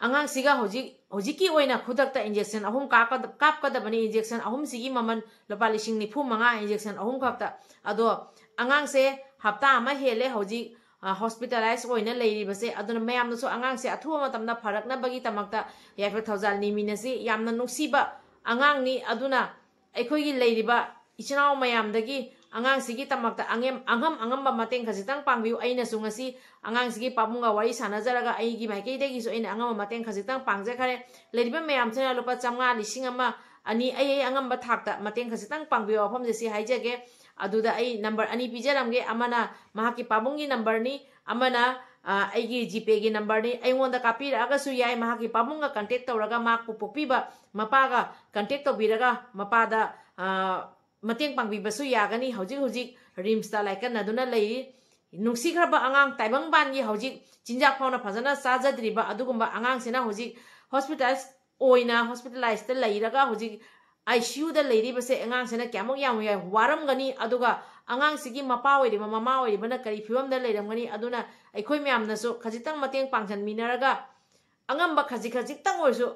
ꯑꯉꯥꯡꯁꯤꯒ ꯍꯧꯖꯤꯛ, ꯍꯧꯖꯤꯛꯀꯤ ꯑꯣꯏꯅ ꯈꯨꯗꯛꯇ ꯏꯟꯖꯦꯛꯁꯟ ꯑꯍꯨꯝ ꯀꯥꯞꯀꯗ-, ꯀꯥꯞꯀꯗꯕꯅꯤ꯫ ꯏꯟꯖꯦꯛꯁꯟ ꯑꯍꯨꯝꯁꯤꯒꯤ ꯃꯃꯜ ꯂꯨꯄꯥ ꯂꯤꯁꯤꯡ ꯅꯤꯐꯨ ꯃꯉꯥ, ꯏꯟꯖꯦꯛꯁꯟ ꯑꯍꯨꯝ ꯈꯛꯇ꯫ ꯑꯗꯣ ꯑꯉꯥꯡꯁꯦ ꯍꯞꯇꯥ ꯑꯃ ꯍꯦꯜꯂꯦ ꯍꯧꯖꯤꯛ, ꯑ, ꯍꯣꯁꯄꯤꯇꯥꯂꯥꯏꯁ ꯑꯣꯏꯅ ꯂꯩꯔꯤꯕꯁꯦ꯫ ꯑꯗꯨꯅ ꯃꯌꯥꯝꯅꯁꯨ ꯑꯉꯥꯡꯁꯦ ꯑꯊꯨꯕ ꯃꯇꯝꯗ ꯐꯔꯛꯅꯕꯒꯤꯗꯃꯛꯇ ꯌꯥꯏꯐ ꯊꯧꯖꯥꯜ ꯅꯤꯃꯤꯟꯅꯁꯤ꯫ ꯌꯥꯝꯅ ꯅꯨꯡꯁꯤꯕ ꯑꯉꯥꯡꯅꯤ꯫ ꯑꯗꯨꯅ ꯑꯩꯈꯣꯏꯒꯤ ꯂꯩꯔꯤꯕ ꯏꯆꯤꯟ ꯏꯅꯥꯎ ꯃꯌꯥꯝꯗꯒꯤ ꯑꯉꯥꯡꯁꯤꯒꯤꯗꯃꯛꯇ ꯑꯉꯦꯝ-, ꯑꯉꯝ ꯑꯉꯝꯕ ꯃꯇꯦꯡ ꯈꯖꯤꯛꯇꯪ ꯄꯥꯡꯕꯤꯌꯨ꯫ ꯑꯩꯅꯁꯨ ꯉꯁꯤ ꯑꯉꯥꯡꯁꯤꯒꯤ ꯄꯥꯕꯨꯡꯒ ꯋꯥꯔꯤ ꯁꯥꯟꯅꯖꯔꯒ ꯑꯩꯒꯤ ꯃꯥꯏꯀꯩꯗꯒꯤꯁꯨ ꯑꯩꯅ ꯑꯉꯝꯕ ꯃꯇꯦꯡ ꯈꯖꯤꯛꯇꯪ ꯄꯥꯡꯖꯈꯔꯦ꯫ ꯂꯩꯔꯤꯕ ꯃꯌꯥꯝꯁꯤꯅ ꯂꯨꯄꯥ ꯆꯥꯝꯃꯉꯥ, ꯂꯤꯁꯤꯡ ꯑꯃ, ꯑꯅꯤ, ꯑꯩ, ꯑꯩ ꯑꯉꯝꯕ ꯊꯥꯛꯇ ꯃꯇꯦꯡ ꯈꯖꯤꯛꯇꯪ ꯄꯥꯡꯕꯤꯌꯨ ꯋꯥꯐꯝꯁꯦ ꯁꯤ ꯍꯥꯏꯖꯒꯦ꯫ ꯑꯗꯨꯗ ꯑꯩ ꯅꯝꯕꯔ ꯑꯅꯤ ꯄꯤꯖꯔꯝꯒꯦ꯫ ꯑꯃꯅ ꯃꯍꯥꯛꯀꯤ ꯄꯥꯕꯨꯡꯒꯤ ꯅꯝꯕꯔꯅꯤ, ꯑꯃꯅ, ꯑ, ꯑꯩꯒꯤ ꯖꯤꯄꯦꯒꯤ ꯅꯝꯕꯔꯅꯤ꯫ ꯑꯩꯉꯣꯟꯗ ꯀꯥꯞꯄꯤꯔꯛꯑꯒꯁꯨ ꯌꯥꯏ꯫ ꯃꯍꯥꯛꯀꯤ ꯄꯥꯕꯨꯡꯒ ꯀꯟꯇꯦꯛ ꯇꯧꯔꯒ, ꯃꯍꯥꯛꯄꯨ ꯄꯣꯛꯄꯤꯕ ꯃꯄꯥꯒ ꯀꯟꯇꯦꯛ ꯇꯧꯕꯤꯔꯒ ꯃꯄꯥꯗ, ꯑ, ꯃꯇꯦꯡ ꯄꯥꯡꯕꯤꯕꯁꯨ ꯌꯥꯒꯅꯤ꯫ ꯍꯧꯖꯤꯛ ꯍꯧꯖꯤꯛ ꯔꯤꯝꯁꯇ ꯂꯥꯏꯀꯠꯅꯗꯨꯅ ꯂꯩꯔꯤ꯫ ꯅꯨꯡꯁꯤꯈ꯭ꯔꯕ ꯑꯉꯥꯡ ꯇꯥꯏꯕꯪꯕꯥꯟꯒꯤ ꯍꯧꯖꯤꯛ ꯆꯤꯟꯖꯥꯛ ꯐꯥꯎꯅ ꯐꯖꯅ ꯆꯥꯖꯗ꯭ꯔꯤꯕ ꯑꯗꯨꯒꯨꯝꯕ ꯑꯉꯥꯡꯁꯤꯅ ꯍꯧꯖꯤꯛ ꯍꯣꯁꯄꯤꯇꯥꯜ ꯑꯣꯏꯅ ꯍꯣꯁꯄꯤꯇꯥꯂꯥꯏꯁꯇ ꯂꯩꯔꯒ ꯍꯧꯖꯤꯛ ꯑꯥꯏ ꯁꯤ ꯌꯨꯗ ꯂꯩꯔꯤꯕꯁꯦ ꯑꯉꯥꯡꯁꯤꯅ ꯀꯌꯥꯃꯨꯛ ꯌꯥꯝ ꯋꯥꯔꯝꯒꯅꯤ, ꯑꯗꯨꯒ ꯑꯉꯥꯡꯁꯤꯒꯤ ꯃꯄꯥ ꯑꯣꯏꯔꯤꯕ, ꯃꯃꯥ ꯑꯣꯏꯔꯤꯕꯅ ꯀꯔꯤ ꯐꯤꯕꯝꯗ ꯂꯩꯔꯝꯒꯅꯤ? ꯑꯗꯨꯅ ꯑꯩꯈꯣꯏ ꯃꯌꯥꯝꯅꯁꯨ ꯈꯖꯤꯛꯇꯪ ꯃꯇꯦꯡ ꯄꯥꯡꯁꯤꯟꯃꯤꯟꯅꯔꯒ ꯑꯉꯝꯕ ꯈꯖꯤꯛ ꯈꯖꯤꯛꯇꯪ ꯑꯣꯏꯔꯁꯨ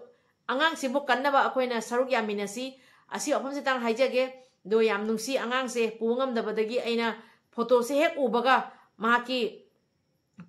ꯑꯉꯥꯡꯁꯤꯕꯨ ꯀꯟꯅꯕ ꯑꯩꯈꯣꯏꯅ ꯁꯔꯨꯛ ꯌꯥꯃꯤꯟꯅꯁꯤ꯫ ꯑꯁꯤ ꯋꯥꯐꯝꯁꯤꯇꯪ ꯍꯥꯏꯖꯒꯦ꯫ ꯑꯗꯣ ꯌꯥꯝ ꯅꯨꯡꯁꯤ, ꯑꯉꯥꯡꯁꯦ ꯄꯨꯕ ꯉꯝꯗꯕꯗꯒꯤ ꯑꯩꯅ ꯐꯣꯇꯣꯁꯦ ꯍꯦꯛ ꯎꯕꯒ ꯃꯍꯥꯛꯀꯤ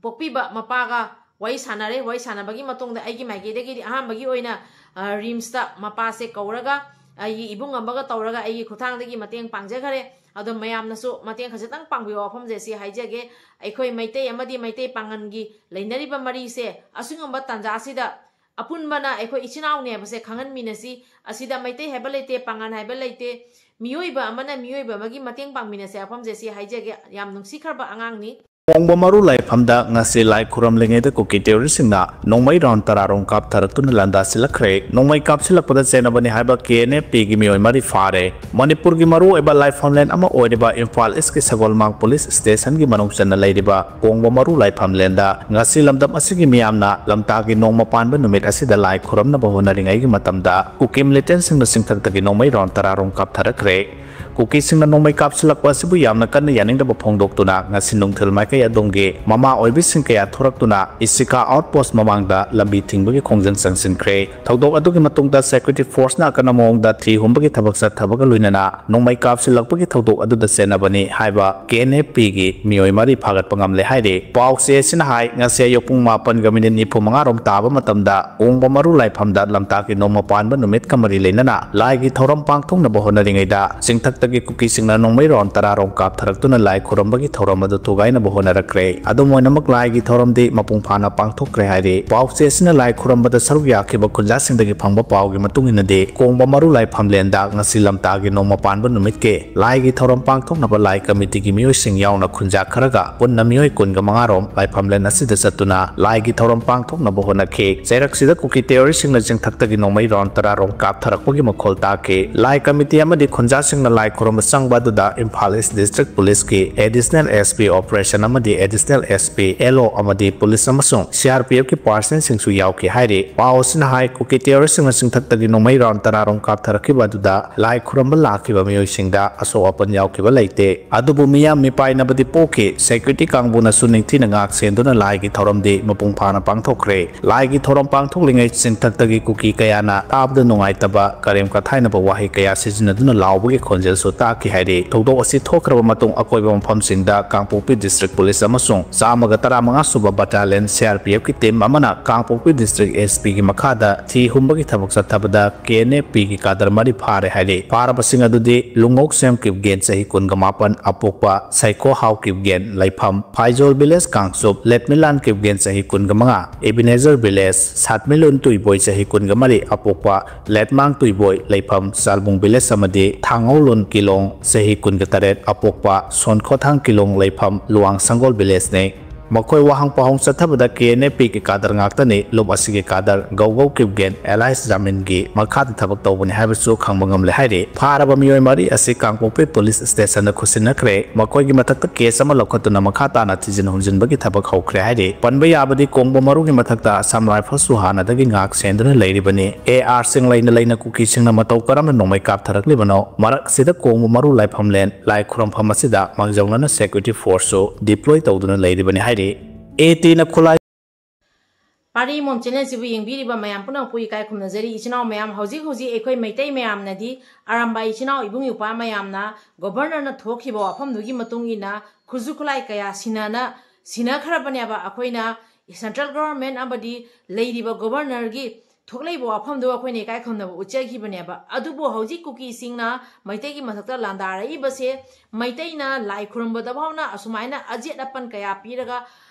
ꯄꯣꯛꯄꯤꯕ ꯃꯄꯥꯒ ꯋꯥꯔꯤ ꯁꯥꯟꯅꯔꯦ꯫ ꯋꯥꯔꯤ ꯁꯥꯟꯅꯕꯒꯤ ꯃꯇꯨꯡꯗ ꯑꯩꯒꯤ ꯃꯥꯏꯀꯩꯗꯒꯤꯗꯤ ꯑꯍꯥꯟꯕꯒꯤ ꯑꯣꯏꯅ, ꯑ, ꯔꯤꯝꯁꯇ ꯃꯄꯥꯁꯦ ꯀꯧꯔꯒ ꯑꯩꯒꯤ ꯏꯕꯨꯡ ꯑꯃꯒ ꯇꯧꯔꯒ ꯑꯩꯒꯤ ꯈꯨꯠꯊꯥꯡꯗꯒꯤ ꯃꯇꯦꯡ ꯄꯥꯡꯖꯈꯔꯦ꯫ ꯑꯗꯣ ꯃꯌꯥꯝꯅꯁꯨ ꯃꯇꯦꯡ ꯈꯖꯤꯛꯇꯪ ꯄꯥꯡꯕꯤꯌꯨ ꯋꯥꯐꯝꯁꯦ ꯁꯤ ꯍꯥꯏꯖꯒꯦ꯫ ꯑꯩꯈꯣꯏ ꯃꯩꯇꯩ ꯑꯃꯗꯤ ꯃꯩꯇꯩ ꯄꯥꯉꯜꯒꯤ ꯂꯩꯅꯔꯤꯕ ꯃꯔꯤꯁꯦ ꯑꯁꯤꯒꯨꯝꯕ ꯇꯥꯟꯖꯥ ꯑꯁꯤꯗ ꯑꯄꯨꯟꯕꯅ ꯑꯩꯈꯣꯏ ꯏꯆꯤꯟ ꯏꯅꯥꯎꯅꯦ ꯍꯥꯏꯕꯁꯦ ꯈꯪꯍꯟꯃꯤꯟꯅꯁꯤ꯫ ꯑꯁꯤꯗ ꯃꯩꯇꯩ ꯍꯥꯏꯕ ꯂꯩꯇꯦ, ꯄꯥꯉꯜ ꯍꯥꯏꯕ ꯂꯩꯇꯦ꯫ ꯃꯤꯑꯣꯏꯕ ꯑꯃꯅ ꯃꯤꯑꯣꯏꯕ ꯑꯃꯒꯤ ꯃꯇꯦꯡ ꯄꯥꯡꯃꯤꯟꯅꯁꯦ ꯋꯥꯐꯝꯁꯦ ꯁꯤ ꯍꯥꯏꯖꯒꯦ꯫ ꯌꯥꯝ ꯅꯨꯡꯁꯤꯈ꯭ꯔꯕ ꯑꯉꯥꯡꯅꯤ꯫ ꯀꯣꯡꯕ ꯃꯔꯨ ꯂꯥꯏꯐꯝꯗ ꯉꯁꯤ ꯂꯥꯏ ꯈꯨꯔꯝꯂꯤꯉꯩꯗ ꯀꯨꯀꯤ ꯇꯦꯔꯣꯔꯤꯁꯁꯤꯡꯅ ꯅꯣꯡꯃꯩ ꯔꯥꯎꯟ ꯇꯔꯥ ꯔꯣꯝ ꯀꯥꯞꯊꯔꯛꯇꯨꯅ ꯂꯥꯟꯗꯥꯁꯤꯜꯂꯛꯈ꯭ꯔꯦ꯫ ꯅꯣꯡꯃꯩ ꯀꯥꯞꯁꯤꯜꯂꯛꯄꯗ ꯆꯦꯟꯅꯕꯅꯤ ꯍꯥꯏꯕ ꯀꯦ ꯑꯦꯟ ꯑꯦꯐ ꯄꯤꯒꯤ ꯃꯤꯑꯣꯏ ꯃꯔꯤ ꯐꯥꯔꯦ꯫ ꯃꯅꯤꯄꯨꯔꯒꯤ ꯃꯔꯨꯑꯣꯏꯕ ꯂꯥꯏꯐꯝꯂꯦꯟ ꯑꯃ ꯑꯣꯏꯔꯤꯕ ꯏꯝꯐꯥꯜ ꯏꯁꯀꯤ ꯁꯒꯣꯜꯃꯥꯡ ꯄꯨꯂꯤꯁ ꯁ꯭ꯇꯦꯁꯟꯒꯤ ꯃꯅꯨꯡ ꯆꯟꯅ ꯂꯩꯔꯤꯕ ꯀꯣꯡꯕ ꯃꯔꯨ ꯂꯥꯏꯐꯝꯂꯦꯟꯗ ꯉꯁꯤ ꯂꯝꯗꯝ ꯑꯁꯤꯒꯤ ꯃꯤꯌꯥꯝꯅ ꯂꯝꯇꯥꯒꯤ ꯅꯣꯡꯃ ꯄꯥꯟꯕ ꯅꯨꯃꯤꯠ ꯑꯁꯤꯗ ꯂꯥꯏ ꯈꯨꯔꯝꯅꯕ ꯍꯣꯠꯅꯔꯤꯉꯩꯒꯤ ꯃꯇꯝꯗ ꯀꯨꯀꯤ ꯃꯤꯂꯤꯇꯦꯟꯁꯤꯡꯅ ꯆꯤꯡꯊꯛꯇꯒꯤ ꯅꯣꯡꯃꯩ ꯔꯥꯎꯟ ꯇꯔꯥ ꯔꯣꯝ ꯀꯥꯞꯊꯔꯛꯈ꯭ꯔꯦ꯫ ꯀꯨꯀꯤꯁꯤꯡꯅ ꯅꯣꯡꯃꯩ ꯀꯥꯞꯁꯤꯜꯂꯛꯄ ꯑꯁꯤꯕꯨ ꯌꯥꯝꯅ ꯀꯟꯅ ꯌꯥꯅꯤꯡꯗꯕ ꯐꯣꯡꯗꯣꯛꯇꯨꯅ ꯉꯁꯤ ꯅꯨꯡꯊꯤꯜ ꯃꯥꯏꯀꯩ ꯑꯗꯣꯝꯒꯤ ꯃꯃꯥ ꯑꯣꯏꯕꯤꯁꯤꯡ ꯀꯌꯥ ꯊꯣꯔꯛꯇꯨꯅ ꯏꯁꯤꯀꯥ ꯑꯥꯎꯠ ꯄꯣꯁ ꯃꯃꯥꯡꯗ ꯂꯝꯕꯤ ꯊꯤꯡꯕꯒꯤ ꯈꯣꯡꯖꯪ ꯆꯪꯁꯤꯟꯈ꯭ꯔꯦ꯫ ꯊꯧꯗꯣꯛ ꯑꯗꯨꯒꯤ ꯃꯇꯨꯡꯗ ꯁꯦꯀ꯭ꯌꯨꯔꯤꯇꯤ ꯐꯣꯔꯁꯅ ꯑꯀꯟꯕ ꯃꯑꯣꯡꯗ ꯊꯤ ꯍꯨꯝꯕꯒꯤ ꯊꯕꯛ ꯆꯠꯊꯕꯒ ꯂꯣꯏꯅꯅ ꯅꯣꯡꯃꯩ ꯀꯥꯞꯁꯤꯜꯂꯛꯄꯒꯤ ꯊꯧꯗꯣꯛ ꯑꯗꯨꯗ ꯆꯦꯟꯅꯕꯅꯤ ꯍꯥꯏꯕ ꯀꯦ ꯑꯦꯟ ꯑꯦꯐ ꯄꯤꯒꯤ ꯃꯤꯑꯣꯏ ꯃꯔꯤ ꯐꯥꯒꯠꯄ ꯉꯝꯂꯦ ꯍꯥꯏꯔꯤ꯫ ꯄꯥꯎꯆꯦ ꯑꯁꯤꯅ ꯍꯥꯏ, ꯉꯁꯤ ꯑꯌꯨꯛ ꯄꯨꯡ ꯃꯥꯄꯟꯒ ꯃꯤꯅꯤꯠ ꯅꯤꯐꯨ ꯃꯉꯥ ꯔꯣꯝ ꯇꯥꯕ ꯃꯇꯝꯗ ꯀꯣꯡꯕ ꯃꯔꯨ ꯂꯥꯏꯐꯝꯗ ꯂꯝꯇꯥꯒꯤ ꯅꯣꯡꯃ ꯄꯥꯟꯕ ꯅꯨꯃꯤꯠꯀ ꯃꯔꯤ ꯂꯩꯅꯅ ꯂꯥꯏꯒꯤ ꯊꯧꯔꯝ ꯄꯥꯡꯊꯣꯛꯅꯕ ꯍꯣꯠꯅꯔꯤꯉꯩꯗ ꯆꯤꯡꯊꯛꯇꯒꯤ ꯀꯨꯀꯤꯁꯤꯡꯅ ꯅꯣꯡꯃꯩ ꯔꯥꯎꯟ ꯇꯔꯥ ꯔꯣꯝ ꯀꯥꯞꯊꯔꯛꯇꯨꯅ ꯂꯥꯏ ꯈꯨꯔꯝꯕꯒꯤ ꯊꯧꯔꯝ ꯑꯗꯨ ꯊꯨꯒꯥꯏꯅꯕ ꯍꯣꯠꯅꯔꯛꯈ꯭ꯔꯦ꯫ ꯑꯗꯨꯝ ꯑꯣꯏꯅꯃꯛ, ꯂꯥꯏꯒꯤ ꯊꯧꯔꯝꯗꯤ ꯃꯄꯨꯡ ꯐꯥꯅ ꯄꯥꯡꯊꯣꯛꯈ꯭ꯔꯦ ꯍꯥꯏꯔꯤ꯫ ꯄꯥꯎꯆꯦ ꯑꯁꯤꯅ ꯂꯥꯏ ꯈꯨꯔꯝꯕꯗ ꯁꯔꯨꯛ ꯌꯥꯈꯤꯕ ꯈꯨꯟꯖꯥꯁꯤꯡꯗꯒꯤ ꯐꯪꯕ ꯄꯥꯎꯒꯤ ꯃꯇꯨꯡ ꯏꯟꯅꯗꯤ, ꯀꯣꯡꯕ ꯃꯔꯨ ꯂꯥꯏꯐꯝꯂꯦꯟꯗ ꯉꯁꯤ ꯂꯝꯇꯥꯒꯤ ꯅꯣꯡꯃ ꯄꯥꯟꯕ ꯅꯨꯃꯤꯠꯀꯤ ꯂꯥꯏꯒꯤ ꯊꯧꯔꯝ ꯄꯥꯡꯊꯣꯛꯅꯕ ꯂꯥꯏ ꯀꯃꯤꯇꯤꯒꯤ ꯃꯤꯑꯣꯏꯁꯤꯡ ꯌꯥꯎꯅ ꯈꯨꯟꯖꯥ ꯈꯔꯒ ꯄꯨꯟꯅ ꯃꯤꯑꯣꯏ ꯀꯨꯟꯒ ꯃꯉꯥ ꯔꯣꯝ ꯂꯥꯏꯐꯝꯂꯦꯟ ꯑꯁꯤꯗ ꯆꯠꯇꯨꯅ ꯂꯥꯏꯒꯤ ꯊꯧꯔꯝ ꯄꯥꯡꯊꯣꯛꯅꯕ ꯍꯣꯠꯅꯈꯤ꯫ ꯆꯩꯔꯛꯁꯤꯗ ꯀꯨꯀꯤ ꯇꯦꯔꯣꯔꯤꯁꯁꯤꯡꯅ ꯆꯤꯡꯊꯛꯇꯒꯤ ꯅꯣꯡꯃꯩ ꯔꯥꯎꯟ ꯇꯔꯥ ꯔꯣꯝ ꯀꯥꯞꯊꯔꯛꯄꯒꯤ ꯃꯈꯣꯜ ꯇꯥꯈꯤ꯫ ꯂꯥꯏ ꯀꯃꯤꯇꯤ ꯑꯃꯗꯤ ꯈꯨꯟꯖꯥꯁꯤꯡꯅ ꯂꯥꯏ ꯈꯨꯔꯨꯝꯕ ꯆꯪꯕ ꯑꯗꯨꯗ ꯏꯝꯐꯥꯜ ꯏꯁ ꯗꯤꯁꯇ꯭ꯔꯤꯛ ꯄꯨꯂꯤꯁꯀꯤ ꯑꯦꯗꯤꯁꯅꯦꯜ ꯑꯦꯁ ꯄꯤ ꯑꯣꯄꯔꯦꯁꯟ ꯑꯃꯗꯤ ꯑꯦꯗꯤꯁꯅꯦꯜ ꯑꯦꯁ ꯄꯤ, ꯑꯦꯜ ꯑꯣ ꯑꯃꯗꯤ ꯄꯨꯂꯤꯁ ꯑꯃꯁꯨꯡ ꯁꯤ ꯑꯥꯔ ꯄꯤ ꯑꯦꯐꯀꯤ ꯄꯥꯔꯁꯟꯁꯤꯡꯁꯨ ꯌꯥꯎꯈꯤ ꯍꯥꯏꯔꯤ꯫ ꯄꯥꯎ ꯑꯁꯤꯅ ꯍꯥꯏ, ꯀꯨꯀꯤ ꯇꯦꯔꯣꯔꯤꯁꯁꯤꯡꯅ ꯆꯤꯡꯊꯛꯇꯒꯤ ꯅꯣꯡꯃꯩ ꯔꯥꯎꯟ ꯇꯔꯥ ꯔꯣꯝ ꯀꯥꯞꯊꯔꯛꯈꯤꯕ ꯑꯗꯨꯗ ꯂꯥꯏ ꯈꯨꯔꯨꯝꯕ ꯂꯥꯛꯈꯤꯕ ꯃꯤꯑꯣꯏꯁꯤꯡꯗ ꯑꯁꯣꯛ ꯑꯄꯟ ꯌꯥꯎꯈꯤꯕ ꯂꯩꯇꯦ꯫ ꯑꯗꯨꯕꯨ ꯃꯤꯌꯥꯝ ꯃꯤꯄꯥꯏꯅꯕꯗꯤ ꯄꯣꯛꯈꯤ꯫ ꯁꯦꯀ꯭ꯌꯨꯔꯤꯇꯤ ꯀꯥꯡꯕꯨꯅꯁꯨ ꯅꯤꯡꯊꯤꯅ ꯉꯥꯛ ꯁꯦꯟꯗꯨꯅ ꯂꯥꯏꯒꯤ ꯊꯧꯔꯝꯗꯤ ꯃꯄꯨꯡ ꯐꯥꯅ ꯄꯥꯡꯊꯣꯛꯈ꯭ꯔꯦ꯫ ꯂꯥꯏꯒꯤ ꯊꯧꯔꯝ ꯄꯥꯡꯊꯣꯛꯂꯤꯉꯩ ꯆꯤꯡꯊꯛꯇꯒꯤ ꯀꯨꯀꯤ ꯀꯌꯥꯅ ꯇꯥꯕꯗ ꯅꯨꯡꯉꯥꯏꯇꯕ, ꯀꯔꯦꯝ ꯀꯊꯥꯏꯅꯕ ꯋꯥꯍꯩ ꯀꯌꯥ ꯁꯤꯖꯤꯟꯅꯗꯨꯅ ꯂꯥꯎꯕꯒꯤ ꯈꯣꯟꯖꯦꯜꯁꯨ ꯇꯥꯈꯤ ꯍꯥꯏꯔꯤ꯫ ꯊꯧꯗꯣꯛ ꯑꯁꯤ ꯊꯣꯛꯈ꯭ꯔꯕ ꯃꯇꯨꯡ ꯑꯀꯣꯏꯕ ꯃꯐꯝꯁꯤꯡꯗ ꯀꯥꯡꯄꯣꯛꯄꯤ ꯗꯤꯁꯇ꯭ꯔꯤꯛ ꯄꯨꯂꯤꯁ ꯑꯃꯁꯨꯡ ꯆꯥꯝꯃꯒ ꯇꯔꯥꯃꯉꯥ ꯁꯨꯕ battalion C R P ꯑꯦꯐꯀꯤ team ꯑꯃꯅ ꯀꯥꯡꯄꯣꯛꯄꯤ ꯗꯤꯁꯇ꯭ꯔꯤꯛ ꯑꯦꯁ ꯄꯤꯒꯤ ꯃꯈꯥꯗ ꯊꯤ ꯍꯨꯝꯕꯒꯤ ꯊꯕꯛ ꯆꯠꯊꯕꯗ ꯀꯦ ꯑꯦꯟ ꯑꯦꯐ ꯄꯤꯒꯤ ꯀꯥꯗꯔ ꯃꯔꯤ ꯐꯥꯔꯦ ꯍꯥꯏꯔꯤ꯫ ꯐꯥꯔꯕꯁꯤꯡ ꯑꯗꯨꯗꯤ ꯂꯨꯉꯧꯁꯦꯝ ꯀꯤꯞꯒꯦꯟ, ꯆꯍꯤ ꯀꯨꯟꯒ ꯃꯥꯄꯟ, ꯑꯄꯣꯛꯄ ꯁꯥꯏꯈꯣꯍꯥꯎ ꯀꯤꯞꯒꯦꯟ, ꯂꯩꯐꯝ ꯐꯥꯏꯖꯣꯜ ꯚꯤꯂꯦꯖ ꯀꯥꯡꯆꯨꯞ, ꯂꯦꯠꯃꯤꯂꯥꯟ ꯀꯤꯞꯒꯦꯟ, ꯆꯍꯤ ꯀꯨꯟꯒ ꯃꯉꯥ, ꯏꯕꯤꯅꯦꯖꯔ ꯚꯤꯂꯦꯖ, ꯁꯥꯠꯃꯤꯂꯨꯟ ꯇꯨꯏꯕꯣꯏ, ꯆꯍꯤ ꯀꯨꯟꯒ ꯃꯔꯤ, ꯑꯄꯣꯛꯄ ꯂꯦꯠꯃꯥꯡ ꯇꯨꯏꯕꯣꯏ, ꯂꯩꯐꯝ ꯆꯥꯜꯕꯨꯡ ꯚꯤꯂꯦꯖ ꯑꯃꯗꯤ ꯊꯥꯡꯉꯧꯂꯨꯟ ꯀꯤꯂꯣꯡ, ꯆꯍꯤ ꯀꯨꯟꯒ ꯇꯔꯦꯠ, ꯑꯄꯣꯛꯄ ꯁꯣꯟꯈꯣꯊꯥꯡ ꯀꯤꯂꯣꯡ, ꯂꯩꯐꯝ ꯂꯨꯋꯥꯡ ꯁꯪꯒꯣꯜ ꯚꯤꯂꯦꯖꯅꯤ꯫ ꯃꯈꯣꯏ ꯋꯥꯍꯪ ꯄꯥꯎꯍꯪ ꯆꯠꯊꯕꯗ ꯀꯦ ꯑꯦꯟ ꯑꯦꯐ ꯄꯤꯒꯤ ꯀꯥꯗꯔ ꯉꯥꯛꯇꯅꯤ꯫ ꯂꯨꯞ ꯑꯁꯤꯒꯤ ꯀꯥꯗꯔ ꯒꯧꯒꯧ ꯀꯤꯞꯒꯦꯟ ꯑꯦꯂꯥꯏꯁ ꯖꯥꯃꯤꯟꯒꯤ ꯃꯈꯥꯗ ꯊꯕꯛ ꯇꯧꯕꯅꯤ ꯍꯥꯏꯕꯁꯨ ꯈꯪꯕ ꯉꯝꯂꯦ ꯍꯥꯏꯔꯤ꯫ ꯐꯥꯔꯕ ꯃꯤꯑꯣꯏ ꯃꯔꯤ ꯑꯁꯤ ꯀꯥꯡꯄꯣꯛꯄꯤ ꯄꯨꯂꯤꯁ ꯁ꯭ꯇꯦꯁꯟꯗ ꯈꯨꯠꯁꯤꯟꯅꯈ꯭ꯔꯦ꯫ ꯃꯈꯣꯏꯒꯤ ꯃꯊꯛꯇ ꯀꯦꯁ ꯑꯃ ꯂꯧꯈꯠꯇꯨꯅ ꯃꯈꯥ ꯇꯥꯅ ꯊꯤꯖꯤꯟ ꯍꯨꯝꯖꯤꯟꯕꯒꯤ ꯊꯕꯛ ꯍꯧꯈ꯭ꯔꯦ ꯍꯥꯏꯔꯤ꯫ ꯄꯟꯕ ꯌꯥꯕꯗꯤ ꯀꯣꯡꯕ ꯃꯔꯨꯒꯤ ꯃꯊꯛꯇ ꯑꯁꯥꯝ ꯔꯥꯏꯐꯜꯁꯨ ꯍꯥꯟꯅꯗꯒꯤ ꯉꯥꯛ ꯁꯦꯟꯗꯨꯅ ꯂꯩꯔꯤꯕꯅꯤ꯫ ꯑꯦ ꯑꯥꯔꯁꯤꯡ ꯂꯩꯅ ꯂꯩꯅ ꯀꯨꯀꯤꯁꯤꯡꯅ ꯃꯇꯧ ꯀꯔꯝꯅ ꯅꯣꯡꯃꯩ ꯀꯥꯞꯊꯔꯛꯂꯤꯕꯅꯣ? ꯃꯔꯛꯁꯤꯗ ꯀꯣꯡꯕ ꯃꯔꯨ ꯂꯥꯏꯐꯝꯂꯦꯟ ꯂꯥꯏ ꯈꯨꯔꯨꯝꯐꯝ ꯑꯁꯤꯗ ꯃꯥꯡꯖꯧꯅꯅ ꯁꯦꯀ꯭ꯌꯨꯔꯤꯇꯤ ꯐꯣꯔꯁꯁꯨ ꯗꯤꯄ꯭ꯂꯣꯏ ꯇꯧꯗꯨꯅ ꯂꯩꯔꯤꯕꯅꯤ ꯍꯥꯏꯔꯤ꯫ ꯑꯦ ꯇꯤꯅ ꯈꯨꯠꯂꯥꯏ ꯄꯥꯔꯤ ꯃꯣꯝ ꯆꯦꯅꯦꯜꯁꯤꯕꯨ ꯌꯦꯡꯕꯤꯔꯤꯕ ꯃꯌꯥꯝ ꯄꯨꯝꯅꯃꯛꯄꯨ ꯏꯀꯥꯏ ꯈꯨꯝꯅꯖꯔꯤ꯫ ꯏꯆꯤꯟ ꯏꯅꯥꯎ ꯃꯌꯥꯝ, ꯍꯧꯖꯤꯛ ꯍꯧꯖꯤꯛ ꯑꯩꯈꯣꯏ ꯃꯩꯇꯩ ꯃꯌꯥꯝꯅꯗꯤ ꯑꯔꯥꯝꯕꯥꯏ ꯏꯆꯤꯟ ꯏꯅꯥꯎ ꯏꯕꯨꯡ ꯏꯄ꯭ꯋꯥ ꯃꯌꯥꯝꯅ ꯒꯣꯚꯔꯅꯔꯅ ꯊꯣꯛꯈꯤꯕ ꯋꯥꯐꯝꯗꯨꯒꯤ ꯃꯇꯨꯡ ꯏꯟꯅ ꯈꯨꯠꯁꯨ ꯈꯨꯠꯂꯥꯏ ꯀꯌꯥ ꯁꯤꯟꯅꯅ, ꯁꯤꯟꯅꯈ꯭ꯔꯕꯅꯦꯕ꯫ ꯑꯩꯈꯣꯏꯅ ꯁꯦꯟꯇ꯭ꯔꯦꯜ ꯒꯣꯚꯔꯟꯃꯦꯟꯠ ꯑꯃꯗꯤ ꯂꯩꯔꯤꯕ ꯒꯣꯚꯔꯅꯔꯒꯤ ꯊꯣꯛꯂꯛꯏꯕ ꯋꯥꯐꯝꯗꯨ ꯑꯩꯈꯣꯏꯅ ꯏꯀꯥꯏ ꯈꯨꯝꯅꯕ ꯎꯠꯆꯈꯤꯕꯅꯦꯕ꯫ ꯑꯗꯨꯕꯨ ꯍꯧꯖꯤꯛ ꯀꯨꯀꯤꯁꯤꯡꯅ ꯃꯩꯇꯩꯒꯤ ꯃꯊꯛꯇ ꯂꯥꯟꯗꯥꯔꯛꯏꯕꯁꯦ, ꯃꯩꯇꯩꯅ ꯂꯥꯏ ꯈꯨꯔꯨꯝꯕꯗ ꯐꯥꯎꯅ ꯑꯁꯨꯃꯥꯏꯅ ꯑꯖꯦꯠ ꯑꯄꯟ ꯀꯌꯥ ꯄꯤꯔꯒ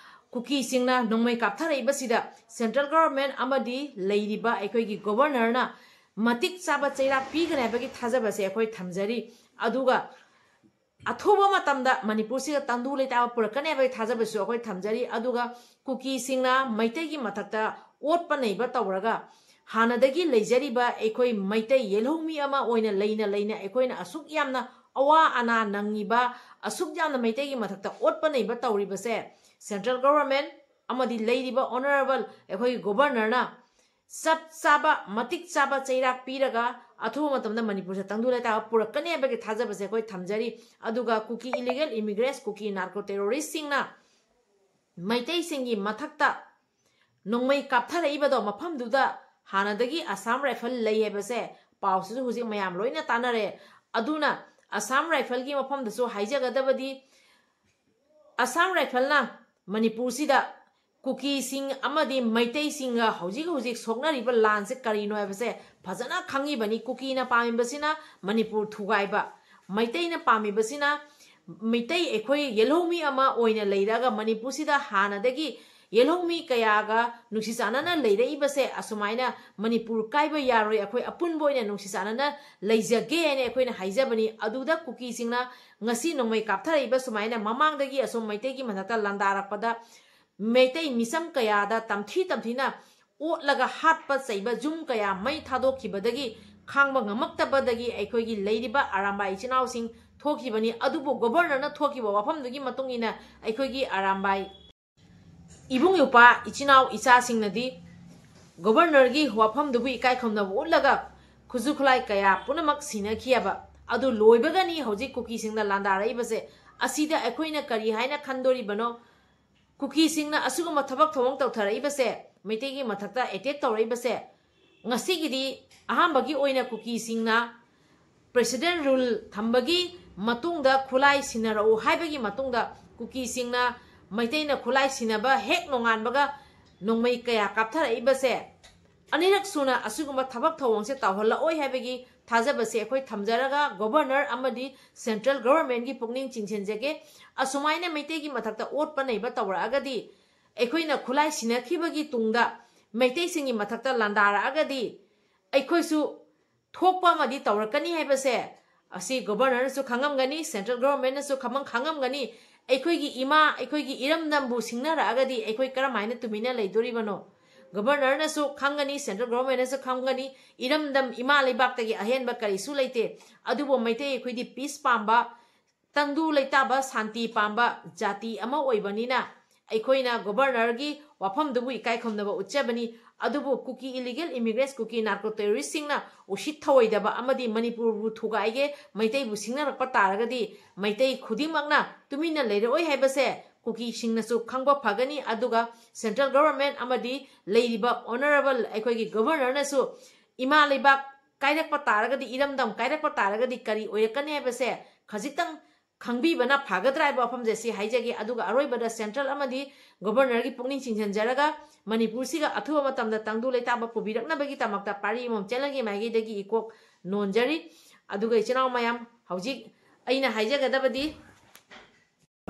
ꯀꯨꯀꯤꯁꯤꯡꯅ ꯅꯣꯡꯃꯩ ꯀꯥꯞꯊꯔꯛꯏꯕꯁꯤꯗ ꯁꯦꯟꯇ꯭ꯔꯦꯜ ꯒꯣꯚꯔꯟꯃꯦꯟꯠ ꯑꯃꯗꯤ ꯂꯩꯔꯤꯕ ꯑꯩꯈꯣꯏꯒꯤ ꯒꯣꯚꯔꯅꯔꯅ ꯃꯇꯤꯛ ꯆꯥꯕ ꯆꯩꯔꯥꯛ ꯄꯤꯒꯅꯤ ꯍꯥꯏꯕꯒꯤ ꯊꯥꯖꯕꯁꯦ ꯑꯩꯈꯣꯏ ꯊꯝꯖꯔꯤ꯫ ꯑꯗꯨꯒ ꯑꯊꯨꯕ ꯃꯇꯝꯗ ꯃꯅꯤꯄꯨꯔꯁꯤꯗ ꯇꯪꯗꯨ ꯂꯩꯇꯥꯕ ꯄꯨꯔꯛꯀꯅꯤ ꯍꯥꯏꯕꯒꯤ ꯊꯥꯖꯕꯁꯨ ꯑꯩꯈꯣꯏ ꯊꯝꯖꯔꯤ꯫ ꯑꯗꯨꯒ ꯀꯨꯀꯤꯁꯤꯡꯅ ꯃꯩꯇꯩꯒꯤ ꯃꯊꯛꯇ ꯑꯣꯠꯄ ꯅꯩꯕ ꯇꯧꯔꯒ ꯍꯥꯟꯅꯗꯒꯤ ꯂꯩꯖꯔꯤꯕ ꯑꯩꯈꯣꯏ ꯃꯩꯇꯩ ꯌꯦꯜꯍꯧꯃꯤ ꯑꯃ ꯑꯣꯏꯅ ꯂꯩꯅ ꯂꯩꯅ ꯑꯩꯈꯣꯏꯅ ꯑꯁꯨꯛ ꯌꯥꯝꯅ ꯑꯋꯥ ꯑꯅꯥ ꯅꯪꯉꯤꯕ, ꯑꯁꯨꯛ ꯌꯥꯝꯅ ꯃꯩꯇꯩꯒꯤ ꯃꯊꯛꯇ ꯑꯣꯠꯄ ꯅꯩꯕ ꯇꯧꯔꯤꯕꯁꯦ ꯁꯦꯟꯇ꯭ꯔꯦꯜ ꯒꯣꯚꯔꯟꯃꯦꯟꯠ ꯑꯃꯗꯤ ꯂꯩꯔꯤꯕ ꯑꯣꯅꯔꯦꯕꯜ ꯑꯩꯈꯣꯏꯒꯤ ꯒꯣꯚꯔꯅꯔꯅ ꯆꯞ ꯆꯥꯕ, ꯃꯇꯤꯛ ꯆꯥꯕ ꯆꯩꯔꯥꯛ ꯄꯤꯔꯒ ꯑꯊꯨꯕ ꯃꯇꯝꯗ ꯃꯅꯤꯄꯨꯔꯁꯦ ꯇꯪꯗꯨ ꯂꯩꯇꯥꯕ ꯄꯨꯔꯛꯀꯅꯤ ꯍꯥꯏꯕꯒꯤ ꯊꯥꯖꯕꯁꯦ ꯑꯩꯈꯣꯏ ꯊꯝꯖꯔꯤ꯫ ꯑꯗꯨꯒ ꯀꯨꯀꯤ ꯏꯂꯤꯒꯦꯜ ꯏꯃꯤꯒ꯭ꯔꯦꯟꯠꯁ, ꯀꯨꯀꯤ ꯅꯥꯔꯀꯣ ꯇꯦꯔꯣꯔꯤꯁꯁꯤꯡꯅ ꯃꯩꯇꯩꯁꯤꯡꯒꯤ ꯃꯊꯛꯇ ꯅꯣꯡꯃꯩ ꯀꯥꯞꯊꯔꯛꯏꯕꯗꯣ, ꯃꯐꯝꯗꯨꯗ ꯍꯥꯟꯅꯗꯒꯤ ꯑꯁꯥꯝ ꯔꯥꯏꯐꯜ ꯂꯩ ꯍꯥꯏꯕꯁꯦ ꯄꯥꯎꯁꯤꯁꯨ ꯍꯧꯖꯤꯛ ꯃꯌꯥꯝ ꯂꯣꯏꯅ ꯇꯥꯅꯔꯦ꯫ ꯑꯗꯨꯅ ꯑꯁꯥꯝ ꯔꯥꯏꯐꯜꯒꯤ ꯃꯐꯝꯗꯁꯨ ꯍꯥꯏꯖꯒꯗꯕꯗꯤ, ꯑꯁꯥꯝ ꯔꯥꯏꯐꯜꯅ ꯃꯅꯤꯄꯨꯔꯁꯤꯗ ꯀꯨꯀꯤꯁꯤꯡ ꯑꯃꯗꯤ ꯃꯩꯇꯩꯁꯤꯡꯒ ꯍꯧꯖꯤꯛ ꯍꯧꯖꯤꯛ ꯁꯣꯛꯅꯔꯤꯕ ꯂꯥꯟꯁꯦ ꯀꯔꯤꯅꯣ ꯍꯥꯏꯕꯁꯦ ꯐꯖꯅ ꯈꯪꯉꯤꯕꯅꯤ꯫ ꯀꯨꯀꯤꯅ ꯄꯥꯝꯃꯤꯕꯁꯤꯅ ꯃꯅꯤꯄꯨꯔ ꯊꯨꯒꯥꯏꯕ, ꯃꯩꯇꯩꯅ ꯄꯥꯝꯃꯤꯕꯁꯤꯅ ꯃꯩꯇꯩ ꯑꯩꯈꯣꯏ ꯌꯦꯜꯍꯧꯃꯤ ꯑꯃ ꯑꯣꯏꯅ ꯂꯩꯔꯒ ꯃꯅꯤꯄꯨꯔꯁꯤꯗ ꯍꯥꯟꯅꯗꯒꯤ ꯌꯦꯜꯍꯧꯃꯤ ꯀꯌꯥꯒ ꯅꯨꯡꯁꯤ ꯆꯥꯟꯅꯅ ꯂꯩꯔꯛꯏꯕꯁꯦ ꯑꯁꯨꯃꯥꯏꯅ ꯃꯅꯤꯄꯨꯔ ꯀꯥꯏꯕ ꯌꯥꯔꯣꯏ, ꯑꯩꯈꯣꯏ ꯑꯄꯨꯟꯕ ꯑꯣꯏꯅ ꯅꯨꯡꯁꯤ ꯆꯥꯟꯅꯅ ꯂꯩꯖꯒꯦ ꯍꯥꯏꯅ ꯑꯩꯈꯣꯏꯅ ꯍꯥꯏꯖꯕꯅꯤ꯫ ꯑꯗꯨꯗ ꯀꯨꯀꯤꯁꯤꯡꯅ ꯉꯁꯤ ꯅꯣꯡꯃꯩ ꯀꯥꯞꯊꯔꯛꯏꯕ ꯁꯨꯃꯥꯏꯅ ꯃꯃꯥꯡꯗꯒꯤ ꯑꯁꯨꯝ ꯃꯩꯇꯩꯒꯤ ꯃꯊꯛꯇ ꯂꯥꯟꯗꯥꯔꯛꯄꯗ ꯃꯩꯇꯩ ꯃꯤꯆꯝ ꯀꯌꯥꯗ ꯇꯝꯊꯤ ꯇꯝꯊꯤꯅ ꯑꯣꯠꯂꯒ ꯍꯥꯠꯄ ꯆꯩꯕ, ꯌꯨꯝ ꯀꯌꯥ ꯃꯩ ꯊꯥꯗꯣꯛꯈꯤꯕꯗꯒꯤ ꯈꯥꯡꯕ ꯉꯝꯃꯛꯇꯕꯗꯒꯤ ꯑꯩꯈꯣꯏꯒꯤ ꯂꯩꯔꯤꯕ ꯑꯔꯥꯝꯕꯥꯏ ꯏꯆꯤꯟ ꯏꯅꯥꯎꯁꯤꯡ ꯊꯣꯛꯈꯤꯕꯅꯤ꯫ ꯑꯗꯨꯕꯨ ꯒꯣꯕꯔꯅꯔꯅ ꯊꯣꯛꯈꯤꯕ ꯋꯥꯐꯝꯗꯨꯒꯤ ꯃꯇꯨꯡ ꯏꯟꯅ ꯑꯩꯈꯣꯏꯒꯤ ꯑꯔꯥꯝꯕꯥꯏ ꯏꯕꯨꯡ ꯏꯄ꯭ꯋꯥ ꯏꯆꯤꯟ ꯏꯅꯥꯎ ꯏꯆꯥꯁꯤꯡꯅꯗꯤ ꯒꯣꯕꯔꯅꯔꯒꯤ ꯋꯥꯐꯝꯗꯨꯕꯨ ꯏꯀꯥꯏ ꯈꯨꯝꯅꯕ ꯎꯠꯂꯒ ꯈꯨꯠꯁꯨ ꯈꯨꯠꯂꯥꯏ ꯀꯌꯥ ꯄꯨꯝꯅꯃꯛ ꯁꯤꯅꯈꯤꯑꯕ꯫ ꯑꯗꯨ ꯂꯣꯏꯕꯒꯅꯤ ꯍꯧꯖꯤꯛ ꯀꯨꯀꯤꯁꯤꯡꯅ ꯂꯥꯟꯗꯥꯔꯛꯏꯕꯁꯦ꯫ ꯑꯁꯤꯗ ꯑꯩꯈꯣꯏꯅ ꯀꯔꯤ ꯍꯥꯏꯅ ꯈꯟꯗꯣꯔꯤꯕꯅꯣ? ꯀꯨꯀꯤꯁꯤꯡꯅ ꯑꯁꯤꯒꯨꯝꯕ ꯊꯕꯛ ꯊꯧꯑꯣꯡ ꯇꯧꯊꯔꯛꯏꯕꯁꯦ, ꯃꯩꯇꯩꯒꯤ ꯃꯊꯛꯇ ꯑꯦꯇꯦꯛ ꯇꯧꯔꯛꯏꯕꯁꯦ, ꯉꯁꯤꯒꯤꯗꯤ ꯑꯍꯥꯟꯕꯒꯤ ꯑꯣꯏꯅ ꯀꯨꯀꯤꯁꯤꯡꯅ ꯄ꯭ꯔꯦꯁꯤꯗꯦꯟ ꯔꯨꯜ ꯊꯝꯕꯒꯤ ꯃꯇꯨꯡꯗ ꯈꯨꯠꯂꯥꯏ ꯁꯤꯟꯅꯔꯛꯎ ꯍꯥꯏꯕꯒꯤ ꯃꯇꯨꯡꯗ ꯀꯨꯀꯤꯁꯤꯡꯅ ꯃꯩꯇꯩꯅ ꯈꯨꯠꯂꯥꯏ ꯁꯤꯟꯅꯕ ꯍꯦꯛ ꯅꯣꯡꯉꯥꯟꯕꯒ ꯅꯣꯡꯃꯩ ꯀꯌꯥ ꯀꯥꯞꯊꯔꯛꯏꯕꯁꯦ, ꯑꯅꯤꯔꯛ ꯁꯨꯅ ꯑꯁꯤꯒꯨꯝꯕ ꯊꯕꯛ ꯊꯧꯑꯣꯡꯁꯦ ꯇꯧꯍꯜꯂꯛꯑꯣꯏ ꯍꯥꯏꯕꯒꯤ ꯊꯥꯖꯕꯁꯦ ꯑꯩꯈꯣꯏ ꯊꯝꯖꯔꯒ ꯒꯣꯕꯔꯅꯔ ꯑꯃꯗꯤ ꯁꯦꯟꯇ꯭ꯔꯦꯜ ꯒꯣꯕꯔꯃꯦꯟꯒꯤ ꯄꯨꯛꯅꯤꯡ ꯆꯤꯡꯁꯤꯟꯖꯒꯦ꯫ ꯑꯁꯨꯃꯥꯏꯅ ꯃꯩꯇꯩꯒꯤ ꯃꯊꯛꯇ ꯑꯣꯠꯄ ꯅꯩꯕ ꯇꯧꯔꯛꯑꯒꯗꯤ, ꯑꯩꯈꯣꯏꯅ ꯈꯨꯠꯂꯥꯏ ꯁꯤꯟꯅꯈꯤꯕꯒꯤ ꯇꯨꯡꯗ ꯃꯩꯇꯩꯁꯤꯡꯒꯤ ꯃꯊꯛꯇ ꯂꯥꯟꯗꯥꯔꯛꯑꯒꯗꯤ ꯑꯩꯈꯣꯏꯁꯨ ꯊꯣꯛꯄ ꯑꯃꯗꯤ ꯇꯧꯔꯛꯀꯅꯤ ꯍꯥꯏꯕꯁꯦ ꯑꯁꯤ ꯒꯣꯕꯔꯅꯔꯅꯁꯨ ꯈꯪꯉꯝꯒꯅꯤ, ꯁꯦꯟꯇ꯭ꯔꯦꯜ ꯒꯣꯕꯔꯃꯦꯟꯅꯁꯨ ꯈꯪꯉꯝ-, ꯈꯪꯉꯝꯒꯅꯤ꯫ ꯑꯩꯈꯣꯏꯒꯤ ꯏꯃꯥ, ꯑꯩꯈꯣꯏꯒꯤ ꯏꯔꯝꯗꯝꯕꯨ ꯁꯤꯡꯅꯔꯛꯑꯒꯗꯤ ꯑꯩꯈꯣꯏ ꯀꯔꯝ ꯍꯥꯏꯅ ꯇꯨꯃꯤꯟꯅ ꯂꯩꯗꯣꯔꯤꯕꯅꯣ? ꯒꯣꯕꯔꯅꯔꯅꯁꯨ ꯈꯪꯒꯅꯤ, ꯁꯦꯟꯇ꯭ꯔꯦꯜ ꯒꯣꯕꯔꯃꯦꯟꯅꯁꯨ ꯈꯪꯒꯅꯤ, ꯏꯔꯝꯗꯝ ꯏꯃꯥ ꯂꯩꯕꯥꯛꯇꯒꯤ ꯑꯍꯦꯟꯕ ꯀꯔꯤꯁꯨ ꯂꯩꯇꯦ꯫ ꯑꯗꯨꯕꯨ ꯃꯩꯇꯩ ꯑꯩꯈꯣꯏꯗꯤ ꯄꯤꯁ ꯄꯥꯝꯕ, ꯇꯪꯗꯨ ꯂꯩꯇꯥꯕ, ꯁꯥꯟꯇꯤ ꯄꯥꯝꯕ ꯖꯥꯇꯤ ꯑꯃ ꯑꯣꯏꯕꯅꯤꯅ ꯑꯩꯈꯣꯏꯅ ꯒꯣꯕꯔꯅꯔꯒꯤ ꯋꯥꯐꯝꯗꯨꯕꯨ ꯏꯀꯥꯏ ꯈꯨꯝꯅꯕ ꯎꯠꯆꯕꯅꯤ꯫ ꯑꯗꯨꯕꯨ ꯀꯨꯀꯤ ꯏꯂꯤꯒꯦꯜ ꯏꯃꯤꯒ꯭ꯔꯦꯟꯠꯁ, ꯀꯨꯀꯤ ꯅꯥꯔꯀꯣ ꯇꯦꯔꯣꯔꯤꯁꯁꯤꯡꯅ ꯎꯁꯤꯠ ꯊꯑꯣꯏꯗꯕ ꯑꯃꯗꯤ ꯃꯅꯤꯄꯨꯔꯕꯨ ꯊꯨꯒꯥꯏꯒꯦ, ꯃꯩꯇꯩꯕꯨ ꯁꯤꯡꯅꯔꯛꯄ ꯇꯥꯔꯒꯗꯤ ꯃꯩꯇꯩ ꯈꯨꯗꯤꯡꯃꯛꯅ ꯇꯨꯃꯤꯟꯅ ꯂꯩꯔꯛꯑꯣꯏ ꯍꯥꯏꯕꯁꯦ ꯀꯨꯀꯤꯁꯤꯡꯅꯁꯨ ꯈꯪꯕ ꯐꯒꯅꯤ꯫ ꯑꯗꯨꯒ ꯁꯦꯟꯇ꯭ꯔꯦꯜ ꯒꯣꯕꯔꯃꯦꯟꯠ ꯑꯃꯗꯤ ꯂꯩꯔꯤꯕ ꯑꯣꯅꯔꯦꯕꯜ ꯑꯩꯈꯣꯏꯒꯤ ꯒꯣꯕꯔꯅꯔꯅꯁꯨ ꯏꯃꯥ ꯂꯩꯕꯥꯛ ꯀꯥꯏꯔꯛꯄ ꯇꯥꯔꯒꯗꯤ, ꯏꯔꯝꯗꯝ ꯀꯥꯏꯔꯛꯄ ꯇꯥꯔꯒꯗꯤ ꯀꯔꯤ ꯑꯣꯏꯔꯛꯀꯅꯤ ꯍꯥꯏꯕꯁꯦ ꯈꯖꯤꯛꯇꯪ ꯈꯪꯕꯤꯕꯅ ꯐꯒꯗ꯭ꯥ ꯍꯥꯏꯕ ꯋꯥꯐꯝꯁꯦ ꯁꯤ ꯍꯥꯏꯖꯒꯦ꯫ ꯑꯗꯨꯒ ꯑꯔꯣꯏꯕꯗ ꯁꯦꯟꯇ꯭ꯔꯦꯜ ꯑꯃꯗꯤ ꯒꯣꯕꯔꯅꯔꯒꯤ ꯄꯨꯛꯅꯤꯡ ꯆꯤꯡꯁꯤꯟꯖꯔꯒ ꯃꯅꯤꯄꯨꯔꯁꯤꯒ ꯑꯊꯨꯕ ꯃꯇꯝꯗ ꯇꯪꯗꯨ ꯂꯩꯇꯥꯕ ꯄꯨꯕꯤꯔꯛꯅꯕꯒꯤꯗꯃꯛꯇ ꯄꯥꯔꯤ ꯑꯃꯃꯝ ꯆꯦꯅꯦꯜꯒꯤ ꯃꯥꯏꯀꯩꯗꯒꯤ ꯏꯀꯣꯛ ꯅꯣꯟꯖꯔꯤ꯫ ꯑꯗꯨꯒ ꯏꯆꯤꯟ ꯏꯅꯥꯎ ꯃꯌꯥꯝ, ꯍꯧꯖꯤꯛ ꯑꯩꯅ ꯍꯥꯏꯖꯒꯗꯕꯗꯤ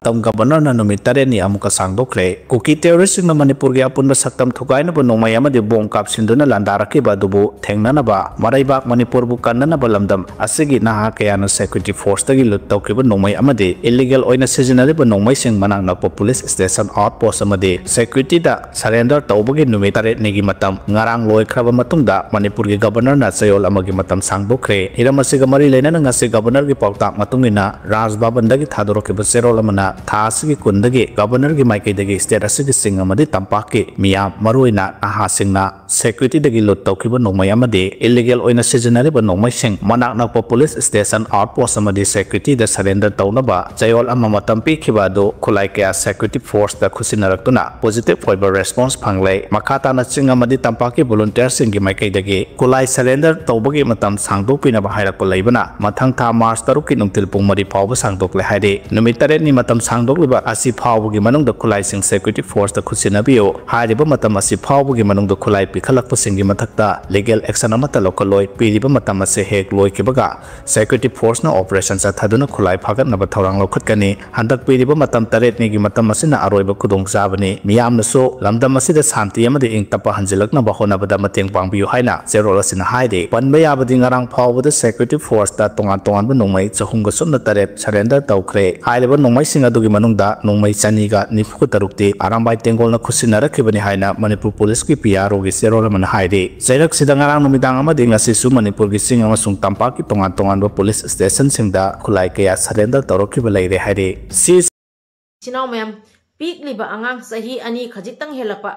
ꯃꯇꯝ ꯒꯕꯔꯅꯔꯅ ꯅꯨꯃꯤꯠ ꯇꯔꯦꯠꯅꯤ ꯑꯃꯨꯛꯀ ꯁꯥꯡꯗꯣꯛꯈ꯭ꯔꯦ꯫ ꯀꯨꯀꯤ ꯇꯦꯔꯣꯔꯤꯁ꯭ꯠꯁꯤꯡꯅ ꯃꯅꯤꯄꯨꯔꯒꯤ ꯑꯄꯨꯟꯕ ꯁꯛꯇꯝ ꯊꯨꯒꯥꯏꯅꯕ ꯅꯣꯡꯃꯩ ꯑꯃꯗꯤ ꯕꯣꯝ ꯀꯥꯞꯁꯤꯟꯗꯨꯅ ꯂꯥꯟꯗꯥꯔꯛꯈꯤꯕ ꯑꯗꯨꯕꯨ ꯊꯦꯡꯅꯅꯕ ꯃꯔꯩꯕꯥꯛ ꯃꯅꯤꯄꯨꯔꯕꯨ ꯀꯟꯅꯅꯕ ꯂꯝꯗꯝ ꯑꯁꯤꯒꯤ ꯅꯍꯥ ꯀꯌꯥꯅ security forceꯇꯒꯤ loot ꯇꯧꯈꯤꯕ ꯅꯣꯡꯃꯩ ꯑꯃꯗꯤ illegal ꯑꯣꯏꯅ ꯁꯤꯖꯤꯟꯅꯔꯤꯕ ꯅꯣꯡꯃꯩꯁꯤꯡ ꯃꯅꯥꯛ ꯅꯛꯄ police station, outpost ꯑꯃꯗꯤ securityꯗ surrender ꯇꯧꯕꯒꯤ ꯅꯨꯃꯤꯠ ꯇꯔꯦꯠꯅꯤꯒꯤ ꯃꯇꯝ ꯉꯔꯥꯡ ꯂꯣꯏꯈ꯭ꯔꯕ ꯃꯇꯨꯡꯗ ꯃꯅꯤꯄꯨꯔꯒꯤ ꯒꯕꯔꯅꯔꯅ ꯆꯌꯣꯜ ꯑꯃꯒꯤ ꯃꯇꯝ ꯁꯥꯡꯗꯣꯛꯈ꯭ꯔꯦ꯫ ꯍꯤꯔꯝ ꯑꯁꯤꯒ ꯃꯔꯤ ꯂꯩꯅꯅ ꯉꯁꯤ ꯒꯕꯔꯅꯔꯒꯤ ꯄꯥꯎꯇꯥꯛ ꯃꯇꯨꯡ ꯏꯟꯅ ꯔꯥꯖ ꯚꯕꯟꯗꯒꯤ ꯊꯥꯗꯣꯔꯛꯈꯤꯕ ꯆꯦꯔꯣꯜ ꯑꯃꯅ ꯊꯥ ꯑꯁꯤꯒꯤ ꯀꯨꯟꯗꯒꯤ ꯒꯕꯔꯅꯔꯒꯤ ꯃꯥꯏꯀꯩꯗꯒꯤ state ꯑꯁꯤꯒꯤ ꯆꯤꯡ ꯑꯃꯗꯤ ꯇꯝꯄꯥꯛꯀꯤ ꯃꯤꯌꯥꯝ, ꯃꯔꯨꯑꯣꯏꯅ ꯅꯍꯥꯁꯤꯡꯅ securityꯗꯒꯤ loot ꯇꯧꯈꯤꯕ ꯅꯣꯡꯃꯩ ꯑꯃꯗꯤ illegal ꯑꯣꯏꯅ ꯁꯤꯖꯤꯟꯅꯔꯤꯕ ꯅꯣꯡꯃꯩꯁꯤꯡ ꯃꯅꯥꯛ ꯅꯛꯄ police station, outpost ꯑꯃꯗꯤ securityꯗ surrender ꯇꯧꯅꯕ ꯆꯌꯣꯜ ꯑꯃ ꯃꯇꯝ ꯄꯤꯈꯤꯕ ꯑꯗꯨ ꯈꯨꯠꯂꯥꯏ ꯀꯌꯥ security forceꯇ ꯈꯨꯠꯁꯤꯟꯅꯔꯛꯇꯨꯅ positive ꯑꯣꯏꯕ response ꯐꯪꯂꯦ꯫ ꯃꯈꯥ ꯇꯥꯅ ꯆꯤꯡ ꯑꯃꯗꯤ ꯇꯝꯄꯥꯛꯀꯤ volunteerꯁꯤꯡꯒꯤ ꯃꯥꯏꯀꯩꯗꯒꯤ ꯈꯨꯠꯂꯥꯏ surrender ꯇꯧꯕꯒꯤ ꯃꯇꯝ ꯁꯥꯡꯗꯣꯛꯄꯤꯅꯕ ꯍꯥꯏꯔꯛꯄ ꯂꯩꯕꯅ ꯃꯊꯪ ꯊꯥ March ꯇꯔꯨꯛꯀꯤ ꯅꯨꯡꯊꯤꯜ ꯄꯨꯡ ꯃꯔꯤ ꯐꯥꯎꯕ ꯁꯥꯡꯗꯣꯛꯂꯦ ꯍꯥꯏꯔꯤ꯫ ꯅꯨꯃꯤꯠ ꯇꯔꯦꯠꯅꯤ ꯃꯇꯝ ꯁꯥꯡꯗꯣꯛꯂꯤꯕ ꯑꯁꯤ ꯐꯥꯎꯕꯒꯤ ꯃꯅꯨꯡꯗ ꯈꯨꯠꯂꯥꯏꯁꯤꯡ security forceꯇ ꯈꯨꯠꯁꯤꯟꯅꯕꯤꯌꯨ꯫ ꯍꯥꯏꯔꯤꯕ ꯃꯇꯝ ꯑꯁꯤ ꯐꯥꯎꯕꯒꯤ ꯃꯅꯨꯡꯗ ꯈꯨꯠꯂꯥꯏ ꯄꯤꯈꯠꯂꯛꯄꯁꯤꯡꯒꯤ ꯃꯊꯛꯇ legal action ꯑꯃꯠꯇ ꯂꯧꯈꯠꯂꯣꯏ꯫ ꯄꯤꯔꯤꯕ ꯃꯇꯝ ꯑꯁꯤ ꯍꯦꯛ ꯂꯣꯏꯈꯤꯕꯒ security forceꯅ operation ꯆꯠꯊꯗꯨꯅ ꯈꯨꯠꯂꯥꯏ ꯐꯥꯒꯠꯅꯕ ꯊꯧꯔꯥꯡ ꯂꯧꯈꯠꯀꯅꯤ꯫ ꯍꯟꯗꯛ ꯄꯤꯔꯤꯕ ꯃꯇꯝ ꯇꯔꯦꯠꯅꯤꯒꯤ ꯃꯇꯝ ꯑꯁꯤꯅ ꯑꯔꯣꯏꯕ ꯈꯨꯗꯣꯡꯆꯥꯕꯅꯤ꯫ ꯃꯤꯌꯥꯝꯅꯁꯨ ꯂꯝꯗꯝ ꯑꯁꯤꯗ ꯁꯥꯟꯇꯤ ꯑꯃꯗꯤ ꯏꯪ ꯇꯞꯄ ꯍꯟꯖꯤꯜꯂꯛꯅꯕ ꯍꯣꯠꯅꯕꯗ ꯃꯇꯦꯡ ꯄꯥꯡꯕꯤꯌꯨ ꯍꯥꯏꯅ ꯆꯦꯔꯣꯜ ꯑꯁꯤꯅ ꯍꯥꯏꯔꯤ꯫ ꯄꯟꯕ ꯌꯥꯕꯗꯤ ꯉꯔꯥꯡ ꯐꯥꯎꯕꯗ security forceꯇ ꯇꯣꯉꯥꯟ ꯇꯣꯉꯥꯟꯕ ꯅꯣꯡꯃꯩ ꯆꯍꯨꯝꯒ ꯁꯨꯞꯅ ꯇꯔꯦꯠ surrender ꯇꯧꯈ꯭ꯔꯦ꯫ ꯍꯥꯏꯔꯤꯕ ꯅꯣꯡꯃꯩꯁꯤꯡ ꯑꯗꯨꯒꯤ ꯃꯅꯨꯡꯗ ꯅꯣꯡꯃꯩ ꯆꯅꯤꯒ ꯅꯤꯐꯨ ꯇꯔꯨꯛꯇꯤ ꯑꯔꯥꯝꯕꯥꯏ ꯇꯦꯡꯒꯣꯜꯅ ꯈꯨꯠꯁꯤꯟꯅꯔꯛꯈꯤꯕꯅꯤ ꯍꯥꯏꯅ ꯃꯅꯤꯄꯨꯔ policeꯀꯤ P R Oꯒꯤ ꯆꯦꯔꯣꯜ ꯑꯃꯅ ꯍꯥꯏꯔꯤ꯫ ꯆꯩꯔꯛꯁꯤꯗ ꯉꯔꯥꯡ ꯅꯨꯃꯤꯗꯥꯡ ꯑꯃꯗꯤ ꯉꯁꯤꯁꯨ ꯃꯅꯤꯄꯨꯔꯒꯤ ꯆꯤꯡ ꯑꯃꯁꯨꯡ ꯇꯝꯄꯥꯛꯀꯤ ꯇꯣꯉꯥꯟ ꯇꯣꯉꯥꯟꯕ police stationꯁꯤꯡꯗ ꯈꯨꯠꯂꯥꯏ ꯀꯌꯥ surrender ꯇꯧꯔꯛꯈꯤꯕ ꯂꯩꯔꯦ ꯍꯥꯏꯔꯤ꯫ ꯁꯤ ꯏꯆꯤꯟ ꯏꯅꯥꯎ ꯃꯌꯥꯝ, ꯄꯤꯛꯂꯤꯕ ꯑꯉꯥꯡ ꯆꯍꯤ ꯑꯅꯤ ꯈꯖꯤꯛꯇꯪ ꯍꯦꯜꯂꯛꯄ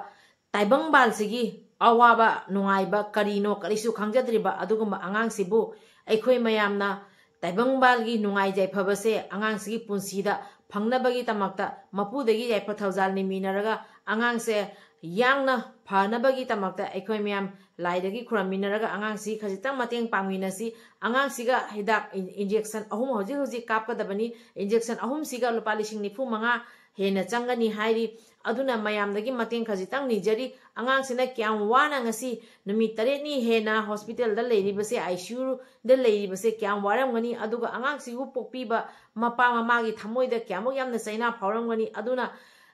ꯇꯥꯏꯕꯪꯕꯥꯜꯁꯤꯒꯤ ꯑꯋꯥꯕ ꯅꯨꯡꯉꯥꯏꯕ ꯀꯔꯤꯅꯣ ꯀꯔꯤꯁꯨ ꯈꯪꯖꯗ꯭ꯔꯤꯕ ꯑꯗꯨꯒꯨꯝꯕ ꯑꯉꯥꯡꯁꯤꯕꯨ ꯑꯩꯈꯣꯏ ꯃꯌꯥꯝꯅ ꯇꯥꯏꯕꯪꯕꯥꯜꯒꯤ ꯅꯨꯡꯉꯥꯏ ꯌꯥꯏꯐꯕꯁꯦ ꯑꯉꯥꯡꯁꯤꯒꯤ ꯄꯨꯟꯁꯤꯗ ꯐꯪꯅꯕꯒꯤꯗꯃꯛꯇ ꯃꯄꯨꯗꯒꯤ ꯌꯥꯏꯐ ꯊꯧꯖꯥꯜ ꯅꯤꯃꯤꯟꯅꯔꯒ ꯑꯉꯥꯡꯁꯦ ꯌꯥꯡꯅ ꯐꯅꯕꯒꯤꯗꯃꯛꯇ ꯑꯩꯈꯣꯏ ꯃꯌꯥꯝ ꯂꯥꯏꯗꯒꯤ ꯈꯨꯔꯨꯝꯃꯤꯟꯅꯔꯒ ꯑꯉꯥꯡꯁꯤ ꯈꯖꯤꯛꯇꯪ ꯃꯇꯦꯡ ꯄꯥꯡꯃꯤꯟꯅꯁꯤ꯫ ꯑꯉꯥꯡꯁꯤꯒ ꯍꯤꯗꯥꯛ ꯏꯟ-, injection ꯑꯍꯨꯝ ꯍꯧꯖꯤꯛ ꯍꯧꯖꯤꯛ ꯀꯥꯞꯀꯗꯕꯅꯤ꯫ Injection ꯑꯍꯨꯝꯁꯤꯒ ꯂꯨꯄꯥ ꯂꯤꯁꯤꯡ ꯅꯤꯐꯨ ꯃꯉꯥ ꯍꯦꯟꯅ ꯆꯪꯒꯅꯤ ꯍꯥꯏꯔꯤ꯫ ꯑꯗꯨꯅ ꯃꯌꯥꯝꯗꯒꯤ ꯃꯇꯦꯡ ꯈꯖꯤꯛꯇꯪ ꯅꯤꯖꯔꯤ꯫ ꯑꯉꯥꯡꯁꯤꯅ ꯀꯌꯥꯝ ꯋꯥꯅ ꯉꯁꯤ ꯅꯨꯃꯤꯠ ꯇꯔꯦꯠꯅꯤ ꯍꯦꯟꯅ ꯍꯣꯁꯄꯤꯇꯥꯜꯗ ꯂꯩꯔꯤꯕꯁꯦ, ꯑꯥꯏ ꯁꯤ ꯌꯨꯗ ꯂꯩꯔꯤꯕꯁꯦ ꯀꯌꯥꯝ ꯋꯥꯔꯝꯒꯅꯤ, ꯑꯗꯨꯒ ꯑꯉꯥꯡꯁꯤꯕꯨ ꯄꯣꯛꯄꯤꯕ ꯃꯄꯥ ꯃꯃꯥꯒꯤ ꯊꯃꯣꯏꯗ ꯀꯌꯥꯃꯨꯛ ꯌꯥꯝꯅ ꯆꯩꯅꯥ ꯐꯥꯎꯔꯝꯒꯅꯤ꯫ ꯑꯗꯨꯅ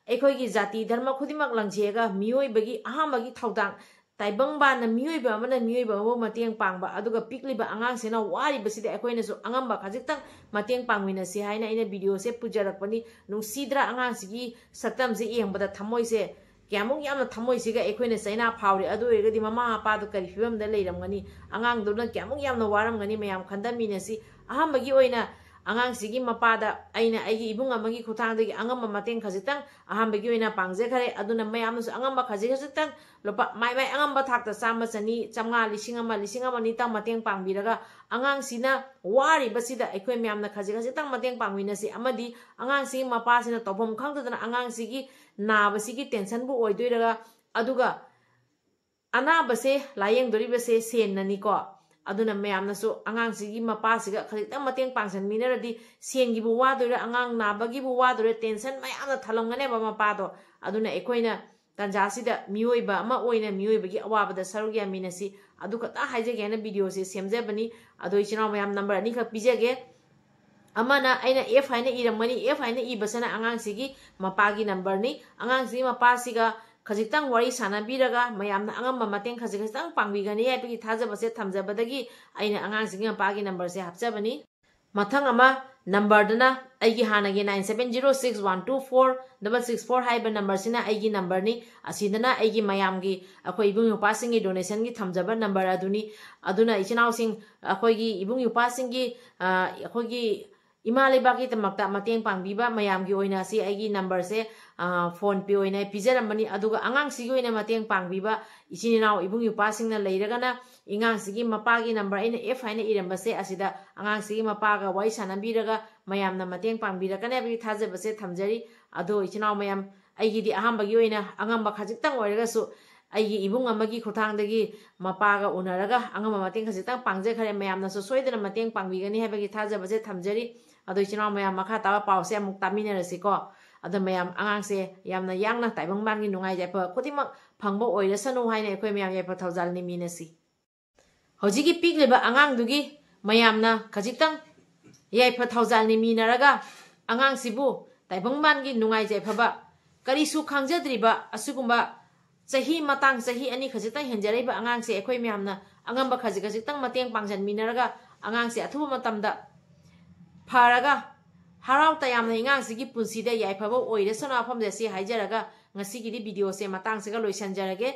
ꯑꯩꯈꯣꯏꯒꯤ ꯖꯥꯇꯤ ꯙꯔꯃ ꯈꯨꯗꯤꯡꯃꯛ ꯂꯪꯁꯦꯒ ꯃꯤꯑꯣꯏꯕꯒꯤ ꯑꯍꯥꯟꯕꯒꯤ ꯊꯧꯗꯥꯡ, ꯇꯥꯏꯕꯪꯕꯥꯟꯅ ꯃꯤꯑꯣꯏꯕ ꯑꯃꯅ ꯃꯤꯑꯣꯏꯕ ꯑꯃꯕꯨ ꯃꯇꯦꯡ ꯄꯥꯡꯕ, ꯑꯗꯨꯒ ꯄꯤꯛꯂꯤꯕ ꯑꯉꯥꯡꯁꯤꯅ ꯋꯥꯔꯤꯕꯁꯤꯗ ꯑꯩꯈꯣꯏꯅꯁꯨ ꯑꯉꯝꯕ ꯈꯖꯤꯛꯇꯪ ꯃꯇꯦꯡ ꯄꯥꯡꯃꯤꯟꯅꯁꯤ ꯍꯥꯏꯅ ꯑꯩꯅ ꯚꯤꯗꯤꯑꯣꯁꯦ ꯄꯨꯖꯔꯛꯄꯅꯤ꯫ ꯅꯨꯡꯁꯤꯗ꯭ꯔꯥ ꯑꯉꯥꯡꯁꯤꯒꯤ ꯁꯛꯇꯝꯁꯦ ꯌꯦꯡꯕꯗ ꯊꯃꯣꯏꯁꯦ ꯀꯌꯥꯃꯨꯛ ꯌꯥꯝꯅ ꯊꯃꯣꯏꯁꯤꯒ ꯑꯩꯈꯣꯏꯅ ꯆꯩꯅꯥ ꯐꯥꯎꯔꯤ꯫ ꯑꯗꯨ ꯑꯣꯏꯔꯒꯗꯤ ꯃꯃꯥ ꯃꯄꯥꯗꯣ ꯀꯔꯤ ꯐꯤꯕꯝꯗ ꯂꯩꯔꯝꯒꯅꯤ? ꯑꯉꯥꯡꯗꯨꯅ ꯀꯌꯥꯃꯨꯛ ꯌꯥꯝꯅ ꯋꯥꯔꯝꯒꯅꯤ? ꯃꯌꯥꯝ ꯈꯟꯊꯃꯤꯟꯅꯁꯤ꯫ ꯑꯍꯥꯟꯕꯒꯤ ꯑꯣꯏꯅ ꯑꯉꯥꯡꯁꯤꯒꯤ ꯃꯄꯥꯗ ꯑꯩꯅ ꯑꯩꯒꯤ ꯏꯕꯨꯡ ꯑꯃꯒꯤ ꯈꯨꯠꯊꯥꯡꯗꯒꯤ ꯑꯉꯝꯕ ꯃꯇꯦꯡ ꯈꯖꯤꯛꯇꯪ ꯑꯍꯥꯟꯕꯒꯤ ꯑꯣꯏꯅ ꯄꯥꯡꯖꯈꯔꯦ꯫ ꯑꯗꯨꯅ ꯃꯌꯥꯝꯅꯁꯨ ꯑꯉꯝꯕ ꯈꯖꯤꯛ ꯈꯖꯤꯛꯇꯪ ꯂꯨꯄꯥ ꯃꯥꯏ ꯃꯥꯏ ꯑꯉꯝꯕ ꯊꯥꯛꯇ ꯆꯥꯝꯃ, ꯆꯅꯤ, ꯆꯥꯝꯃꯉꯥ, ꯂꯤꯁꯤꯡ ꯑꯃ, ꯂꯤꯁꯤꯡ ꯑꯃ ꯑꯅꯤꯇꯪ ꯃꯇꯦꯡ ꯄꯥꯡꯕꯤꯔꯒ ꯑꯉꯥꯡꯁꯤꯅ ꯋꯥꯔꯤꯕꯁꯤꯗ ꯑꯩꯈꯣꯏ ꯃꯌꯥꯝꯅ ꯈꯖꯤꯛ ꯈꯖꯤꯛꯇꯪ ꯃꯇꯦꯡ ꯄꯥꯡꯃꯤꯟꯅꯁꯤ꯫ ꯑꯃꯗꯤ ꯑꯉꯥꯡꯁꯤꯒꯤ ꯃꯄꯥꯁꯤꯅ ꯇꯧꯐꯝ ꯈꯪꯗꯗꯅ ꯑꯉꯥꯡꯁꯤꯒꯤ ꯅꯥꯕꯁꯤꯒꯤ ꯇꯦꯟꯁꯟꯕꯨ ꯑꯣꯏꯗꯣꯏꯔꯒ, ꯑꯗꯨꯒ ꯑꯅꯥꯕꯁꯦ ꯂꯥꯌꯦꯡꯗꯣꯔꯤꯕꯁꯦ ꯁꯦꯟꯅꯅꯤꯀꯣ꯫ ꯑꯗꯨꯅ ꯃꯌꯥꯝꯅꯁꯨ ꯑꯉꯥꯡꯁꯤꯒꯤ ꯃꯄꯥꯁꯤꯒ ꯈꯖꯤꯛꯇꯪ ꯃꯇꯦꯡ ꯄꯥꯡꯁꯤꯟꯕꯤꯅꯔꯗꯤ, ꯁꯦꯟꯒꯤꯕꯨ ꯋꯥꯗꯣꯏꯔꯥ, ꯑꯉꯥꯡ ꯅꯥꯕꯒꯤꯕꯨ ꯋꯥꯗꯣꯏꯔꯥ, ꯇꯦꯟꯁꯟ ꯃꯌꯥꯝꯅ ꯊꯜꯂꯝꯒꯅꯦꯕ ꯃꯄꯥꯗꯣ꯫ ꯑꯗꯨꯅ ꯑꯩꯈꯣꯏꯅ ꯇꯥꯟꯖꯥꯁꯤꯗ ꯃꯤꯑꯣꯏꯕ ꯑꯃ ꯑꯣꯏꯅ ꯃꯤꯑꯣꯏꯕꯒꯤ ꯑꯋꯥꯕꯗ ꯁꯔꯨꯛ ꯌꯥꯃꯤꯟꯅꯁꯤ꯫ ꯑꯗꯨ ꯈꯛꯇ ꯍꯥꯏꯖꯒꯦ ꯍꯥꯏꯅ ꯚꯤꯗꯤꯑꯣꯁꯦ ꯁꯦꯝꯖꯕꯅꯤ꯫ ꯑꯗꯣ ꯏꯆꯤꯟ ꯏꯅꯥꯎ ꯃꯌꯥꯝ, ꯅꯝꯕꯔ ꯑꯅꯤꯈꯛ ꯄꯤꯖꯒꯦ꯫ ꯑꯃꯅ ꯑꯩꯅ ꯑꯦꯐ ꯍꯥꯏꯅ ꯏꯔꯝꯒꯅꯤ꯫ ꯑꯦꯐ ꯍꯥꯏꯅ ꯏꯕꯁꯤꯅ ꯑꯉꯥꯡꯁꯤꯒꯤ ꯃꯄꯥꯒꯤ ꯅꯝꯕꯔꯅꯤ꯫ ꯑꯉꯥꯡꯁꯤꯒꯤ ꯃꯄꯥꯁꯤꯒ ꯈꯖꯤꯛꯇꯪ ꯋꯥꯔꯤ ꯁꯥꯟꯅꯕꯤꯔꯒ ꯃꯌꯥꯝꯅ ꯑꯉꯝꯕ ꯃꯇꯦꯡ ꯈꯖꯤꯛ ꯈꯖꯤꯛꯇꯪ ꯄꯥꯡꯕꯤꯒꯅꯤ ꯍꯥꯏꯕꯒꯤ ꯊꯥꯖꯕꯁꯦ ꯊꯝꯖꯕꯗꯒꯤ ꯑꯩꯅ ꯑꯉꯥꯡꯁꯤꯒꯤ ꯃꯄꯥꯒꯤ ꯅꯝꯕꯔꯁꯦ ꯍꯥꯞꯆꯕꯅꯤ꯫ ꯃꯊꯪ ꯑꯃ, ꯅꯝꯕꯔꯗꯅ ꯑꯩꯒꯤ ꯍꯥꯟꯅꯒꯤ nine seven zero six one two four double six four ꯍꯥꯏꯕ ꯅꯝꯕꯔꯁꯤꯅ ꯑꯩꯒꯤ ꯅꯝꯕꯔꯅꯤ꯫ ꯑꯁꯤꯗꯅ ꯑꯩꯒꯤ ꯃꯌꯥꯝꯒꯤ, ꯑꯩꯈꯣꯏ ꯏꯕꯨꯡ ꯅꯨꯄꯥꯁꯤꯡꯒꯤ ꯗꯣꯅꯦꯁꯟꯒꯤ ꯊꯝꯖꯕ ꯅꯝꯕꯔ ꯑꯗꯨꯅꯤ꯫ ꯑꯗꯨꯅ ꯏꯆꯤꯟ ꯏꯅꯥꯎꯁꯤꯡ, ꯑꯩꯈꯣꯏꯒꯤ ꯏꯕꯨꯡ ꯅꯨꯄꯥꯁꯤꯡꯒꯤ, ꯑ, ꯑꯩꯈꯣꯏꯒꯤ ꯏꯃꯥ ꯂꯩꯕꯥꯛꯀꯤꯗꯃꯛꯇ ꯃꯇꯦꯡ ꯄꯥꯡꯕꯤꯕ ꯃꯌꯥꯝꯒꯤ ꯑꯣꯏꯅ ꯑꯁꯤ ꯑꯩꯒꯤ ꯅꯝꯕꯔꯁꯦ, ꯑ, PhonePe ꯑꯣꯏꯅ ꯄꯤꯖꯔꯝꯕꯅꯤ꯫ ꯑꯗꯨꯒ ꯑꯉꯥꯡꯁꯤꯒꯤ ꯑꯣꯏꯅ ꯃꯇꯦꯡ ꯄꯥꯡꯕꯤꯕ ꯏꯆꯤꯟ ꯏꯅꯥꯎ ꯏꯕꯨꯡ ꯏꯄ꯭ꯋꯥꯁꯤꯡꯅ ꯂꯩꯔꯒꯅ, ꯑꯉꯥꯡꯁꯤꯒꯤ ꯃꯄꯥꯒꯤ ꯅꯝꯕꯔ ꯑꯩꯅ ꯑꯦꯐ ꯍꯥꯏꯅ ꯏꯔꯝꯕꯁꯦ, ꯑꯁꯤꯗ ꯑꯉꯥꯡꯁꯤꯒꯤ ꯃꯄꯥꯒ ꯋꯥꯔꯤ ꯁꯥꯟꯅꯕꯤꯔꯒ ꯃꯌꯥꯝꯅ ꯃꯇꯦꯡ ꯄꯥꯡꯕꯤꯔꯛꯀꯅꯤ ꯍꯥꯏꯕꯒꯤ ꯊꯥꯖꯕꯁꯦ ꯊꯝꯖꯔꯤ꯫ ꯑꯗꯣ ꯏꯆꯤꯟ ꯏꯅꯥꯎ ꯃꯌꯥꯝ, ꯑꯩꯒꯤꯗꯤ ꯑꯍꯥꯟꯕꯒꯤ ꯑꯣꯏꯅ ꯑꯉꯝꯕ ꯈꯖꯤꯛꯇꯪ ꯑꯣꯏꯔꯒꯁꯨ ꯑꯩꯒꯤ ꯏꯕꯨꯡ ꯑꯃꯒꯤ ꯈꯨꯠꯊꯥꯡꯗꯒꯤ ꯃꯄꯥꯒ ꯎꯅꯔꯒ ꯑꯉꯝꯕ ꯃꯇꯦꯡ ꯈꯖꯤꯛꯇꯪ ꯄꯥꯡꯖꯈ꯭ꯔꯦ꯫ ꯃꯌꯥꯝꯅꯁꯨ ꯁꯣꯏꯗꯅ ꯃꯇꯦꯡ ꯄꯥꯡꯕꯤꯒꯅꯤ ꯍꯥꯏꯕꯒꯤ ꯊꯥꯖꯕꯁꯦ ꯊꯝꯖꯔꯤ꯫ ꯑꯗꯣ ꯏꯆꯤꯟ ꯏꯅꯥꯎ ꯃꯌꯥꯝ, ꯃꯈꯥ ꯇꯥꯕ ꯄꯥꯎꯁꯦ ꯑꯃꯨꯛ ꯇꯥꯃꯤꯟꯅꯔꯁꯤꯀꯣ꯫ ꯑꯗꯣ ꯃꯌꯥꯝ, ꯑꯉꯥꯡꯁꯦ ꯌꯥꯝꯅ ꯌꯥꯡꯅ ꯇꯥꯏꯕꯪ ꯃꯥꯟꯒꯤ ꯅꯨꯡꯉꯥꯏ ꯌꯥꯏꯐ ꯈꯨꯗꯤꯡꯃꯛ ꯐꯪꯕ ꯑꯣꯏꯔꯁꯅꯨ ꯍꯥꯏꯅ ꯑꯩꯈꯣꯏ ꯃꯌꯥꯝ ꯌꯥꯏꯐ ꯊꯧꯖꯥꯜ ꯅꯤꯃꯤꯟꯅꯁꯤ꯫ ꯍꯧꯖꯤꯛꯀꯤ ꯄꯤꯛꯂꯤꯕ ꯑꯉꯥꯡꯗꯨꯒꯤ ꯃꯌꯥꯝꯅ ꯈꯖꯤꯛꯇꯪ ꯌꯥꯏꯐ ꯊꯧꯖꯥꯜ ꯅꯤꯃꯤꯟꯅꯔꯒ ꯑꯉꯥꯡꯁꯤꯕꯨ ꯇꯥꯏꯕꯪ ꯃꯥꯟꯒꯤ ꯅꯨꯡꯉꯥꯏ ꯌꯥꯏꯐꯕ, ꯀꯔꯤꯁꯨ ꯈꯪꯖꯗ꯭ꯔꯤꯕ ꯑꯁꯤꯒꯨꯝꯕ ꯆꯍꯤ ꯃꯇꯥꯡ ꯆꯍꯤ ꯑꯅꯤ ꯈꯖꯤꯛꯇꯪ ꯍꯦꯟꯖꯔꯛꯏꯕ ꯑꯉꯥꯡꯁꯦ ꯑꯩꯈꯣꯏ ꯃꯌꯥꯝꯅ ꯑꯉꯝꯕ ꯈꯖꯤꯛ ꯈꯖꯤꯛꯇꯪ ꯃꯇꯦꯡ ꯄꯥꯡꯁꯤꯟꯃꯤꯟꯅꯔꯒ ꯑꯉꯥꯡꯁꯦ ꯑꯊꯨꯕ ꯃꯇꯝꯗ ꯐꯔꯒ ꯍꯔꯥꯎ ꯇꯌꯥꯝꯅ ꯑꯉꯥꯡꯁꯤꯒꯤ ꯄꯨꯟꯁꯤꯗ ꯌꯥꯏꯐꯕ ꯑꯣꯏꯔꯁꯅꯨ ꯃꯐꯝꯗ ꯁꯤ ꯍꯥꯏꯖꯔꯒ ꯉꯁꯤꯒꯤꯗꯤ ꯚꯤꯗꯤꯑꯣꯁꯦ ꯃꯇꯥꯡꯁꯤꯒ ꯂꯣꯏꯁꯤꯟꯖꯔꯒꯦ꯫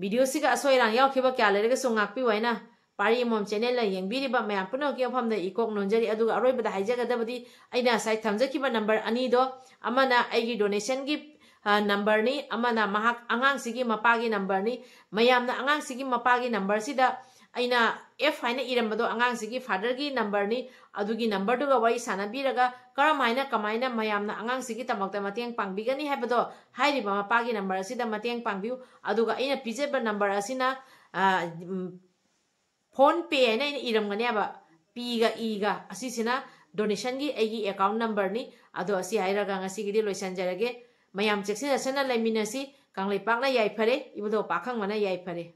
ꯚꯤꯗꯤꯑꯣꯁꯤꯒ ꯑꯁꯣꯏ ꯑꯔꯥꯡ ꯌꯥꯎꯈꯤꯕ ꯀꯌꯥ ꯂꯩꯔꯒꯁꯨ ꯉꯥꯛꯄꯤꯌꯨ ꯍꯥꯏꯅ ꯄꯥꯔꯤ ꯑꯃꯃꯝ ꯆꯦꯅꯦꯜꯅ ꯌꯦꯡꯕꯤꯔꯤꯕ ꯃꯌꯥꯝ ꯄꯨꯝꯅꯃꯛꯀꯤ ꯃꯐꯝꯗ ꯏꯀꯣꯛ ꯅꯣꯟꯖꯔꯤ꯫ ꯑꯗꯨꯒ ꯑꯔꯣꯏꯕꯗ ꯍꯥꯏꯖꯒꯗꯕꯗꯤ ꯑꯩꯅ ꯉꯁꯥꯏ ꯊꯝꯖꯈꯤꯕ ꯅꯝꯕꯔ ꯑꯅꯤꯗꯣ, ꯑꯃꯅ ꯑꯩꯒꯤ ꯗꯣꯅꯦꯁꯟꯒꯤ, ꯑ, ꯅꯝꯕꯔꯅꯤ, ꯑꯃꯅ ꯃꯍꯥꯛ ꯑꯉꯥꯡꯁꯤꯒꯤ ꯃꯄꯥꯒꯤ ꯅꯝꯕꯔꯅꯤ꯫ ꯃꯌꯥꯝꯅ ꯑꯉꯥꯡꯁꯤꯒꯤ ꯃꯄꯥꯒꯤ ꯅꯝꯕꯔꯁꯤꯗ ꯑꯩꯅ ꯑꯦꯐ ꯍꯥꯏꯅ ꯏꯔꯝꯕꯗꯣ ꯑꯉꯥꯡꯁꯤꯒꯤ ꯐꯥꯗꯔꯒꯤ ꯅꯝꯕꯔꯅꯤ꯫ ꯑꯗꯨꯒꯤ ꯅꯝꯕꯔꯗꯨꯒ ꯋꯥꯔꯤ ꯁꯥꯟꯅꯕꯤꯔꯒ ꯀꯔꯝ ꯍꯥꯏꯅ, ꯀꯃꯥꯏꯅ ꯃꯌꯥꯝꯅ ꯑꯉꯥꯡꯁꯤꯒꯤꯗꯃꯛꯇ ꯃꯇꯦꯡ ꯄꯥꯡꯕꯤꯒꯅꯤ ꯍꯥꯏꯕꯗꯣ ꯍꯥꯏꯔꯤꯕ ꯃꯄꯥꯒꯤ ꯅꯝꯕꯔ ꯑꯁꯤꯗ ꯃꯇꯦꯡ ꯄꯥꯡꯕꯤꯌꯨ꯫ ꯑꯗꯨꯒ ꯑꯩꯅ ꯄꯤꯖꯕ ꯅꯝꯕꯔ ꯑꯁꯤꯅ, ꯑ, ꯎꯝ, ꯐꯣꯟ ꯄꯦ ꯍꯥꯏꯅ ꯑꯩꯅ ꯏꯔꯝꯒꯅꯦꯕ, ꯄꯤꯒ ꯏꯒ꯫ ꯑꯁꯤꯁꯤꯅ ꯗꯣꯅꯦꯁꯟꯒꯤ ꯑꯩꯒꯤ ꯑꯦꯀꯥꯎꯟ ꯅꯝꯕꯔꯅꯤ꯫ ꯑꯗꯣ ꯑꯁꯤ ꯍꯥꯏꯔꯒ ꯉꯁꯤꯒꯤꯗꯤ ꯂꯣꯏꯁꯤꯟꯖꯔꯒꯦ꯫ ꯃꯌꯥꯝ ꯆꯦꯛꯁꯤꯟ ꯆꯦꯛꯁꯤꯟꯅ ꯂꯩꯃꯤꯟꯅꯁꯤ꯫ ꯀꯪꯂꯩꯄꯥꯛꯅ ꯌꯥꯏꯐꯔꯦ, ꯏꯕꯨꯙꯧ ꯄꯥꯈꯪꯕꯅ ꯌꯥꯏꯐꯔꯦ꯫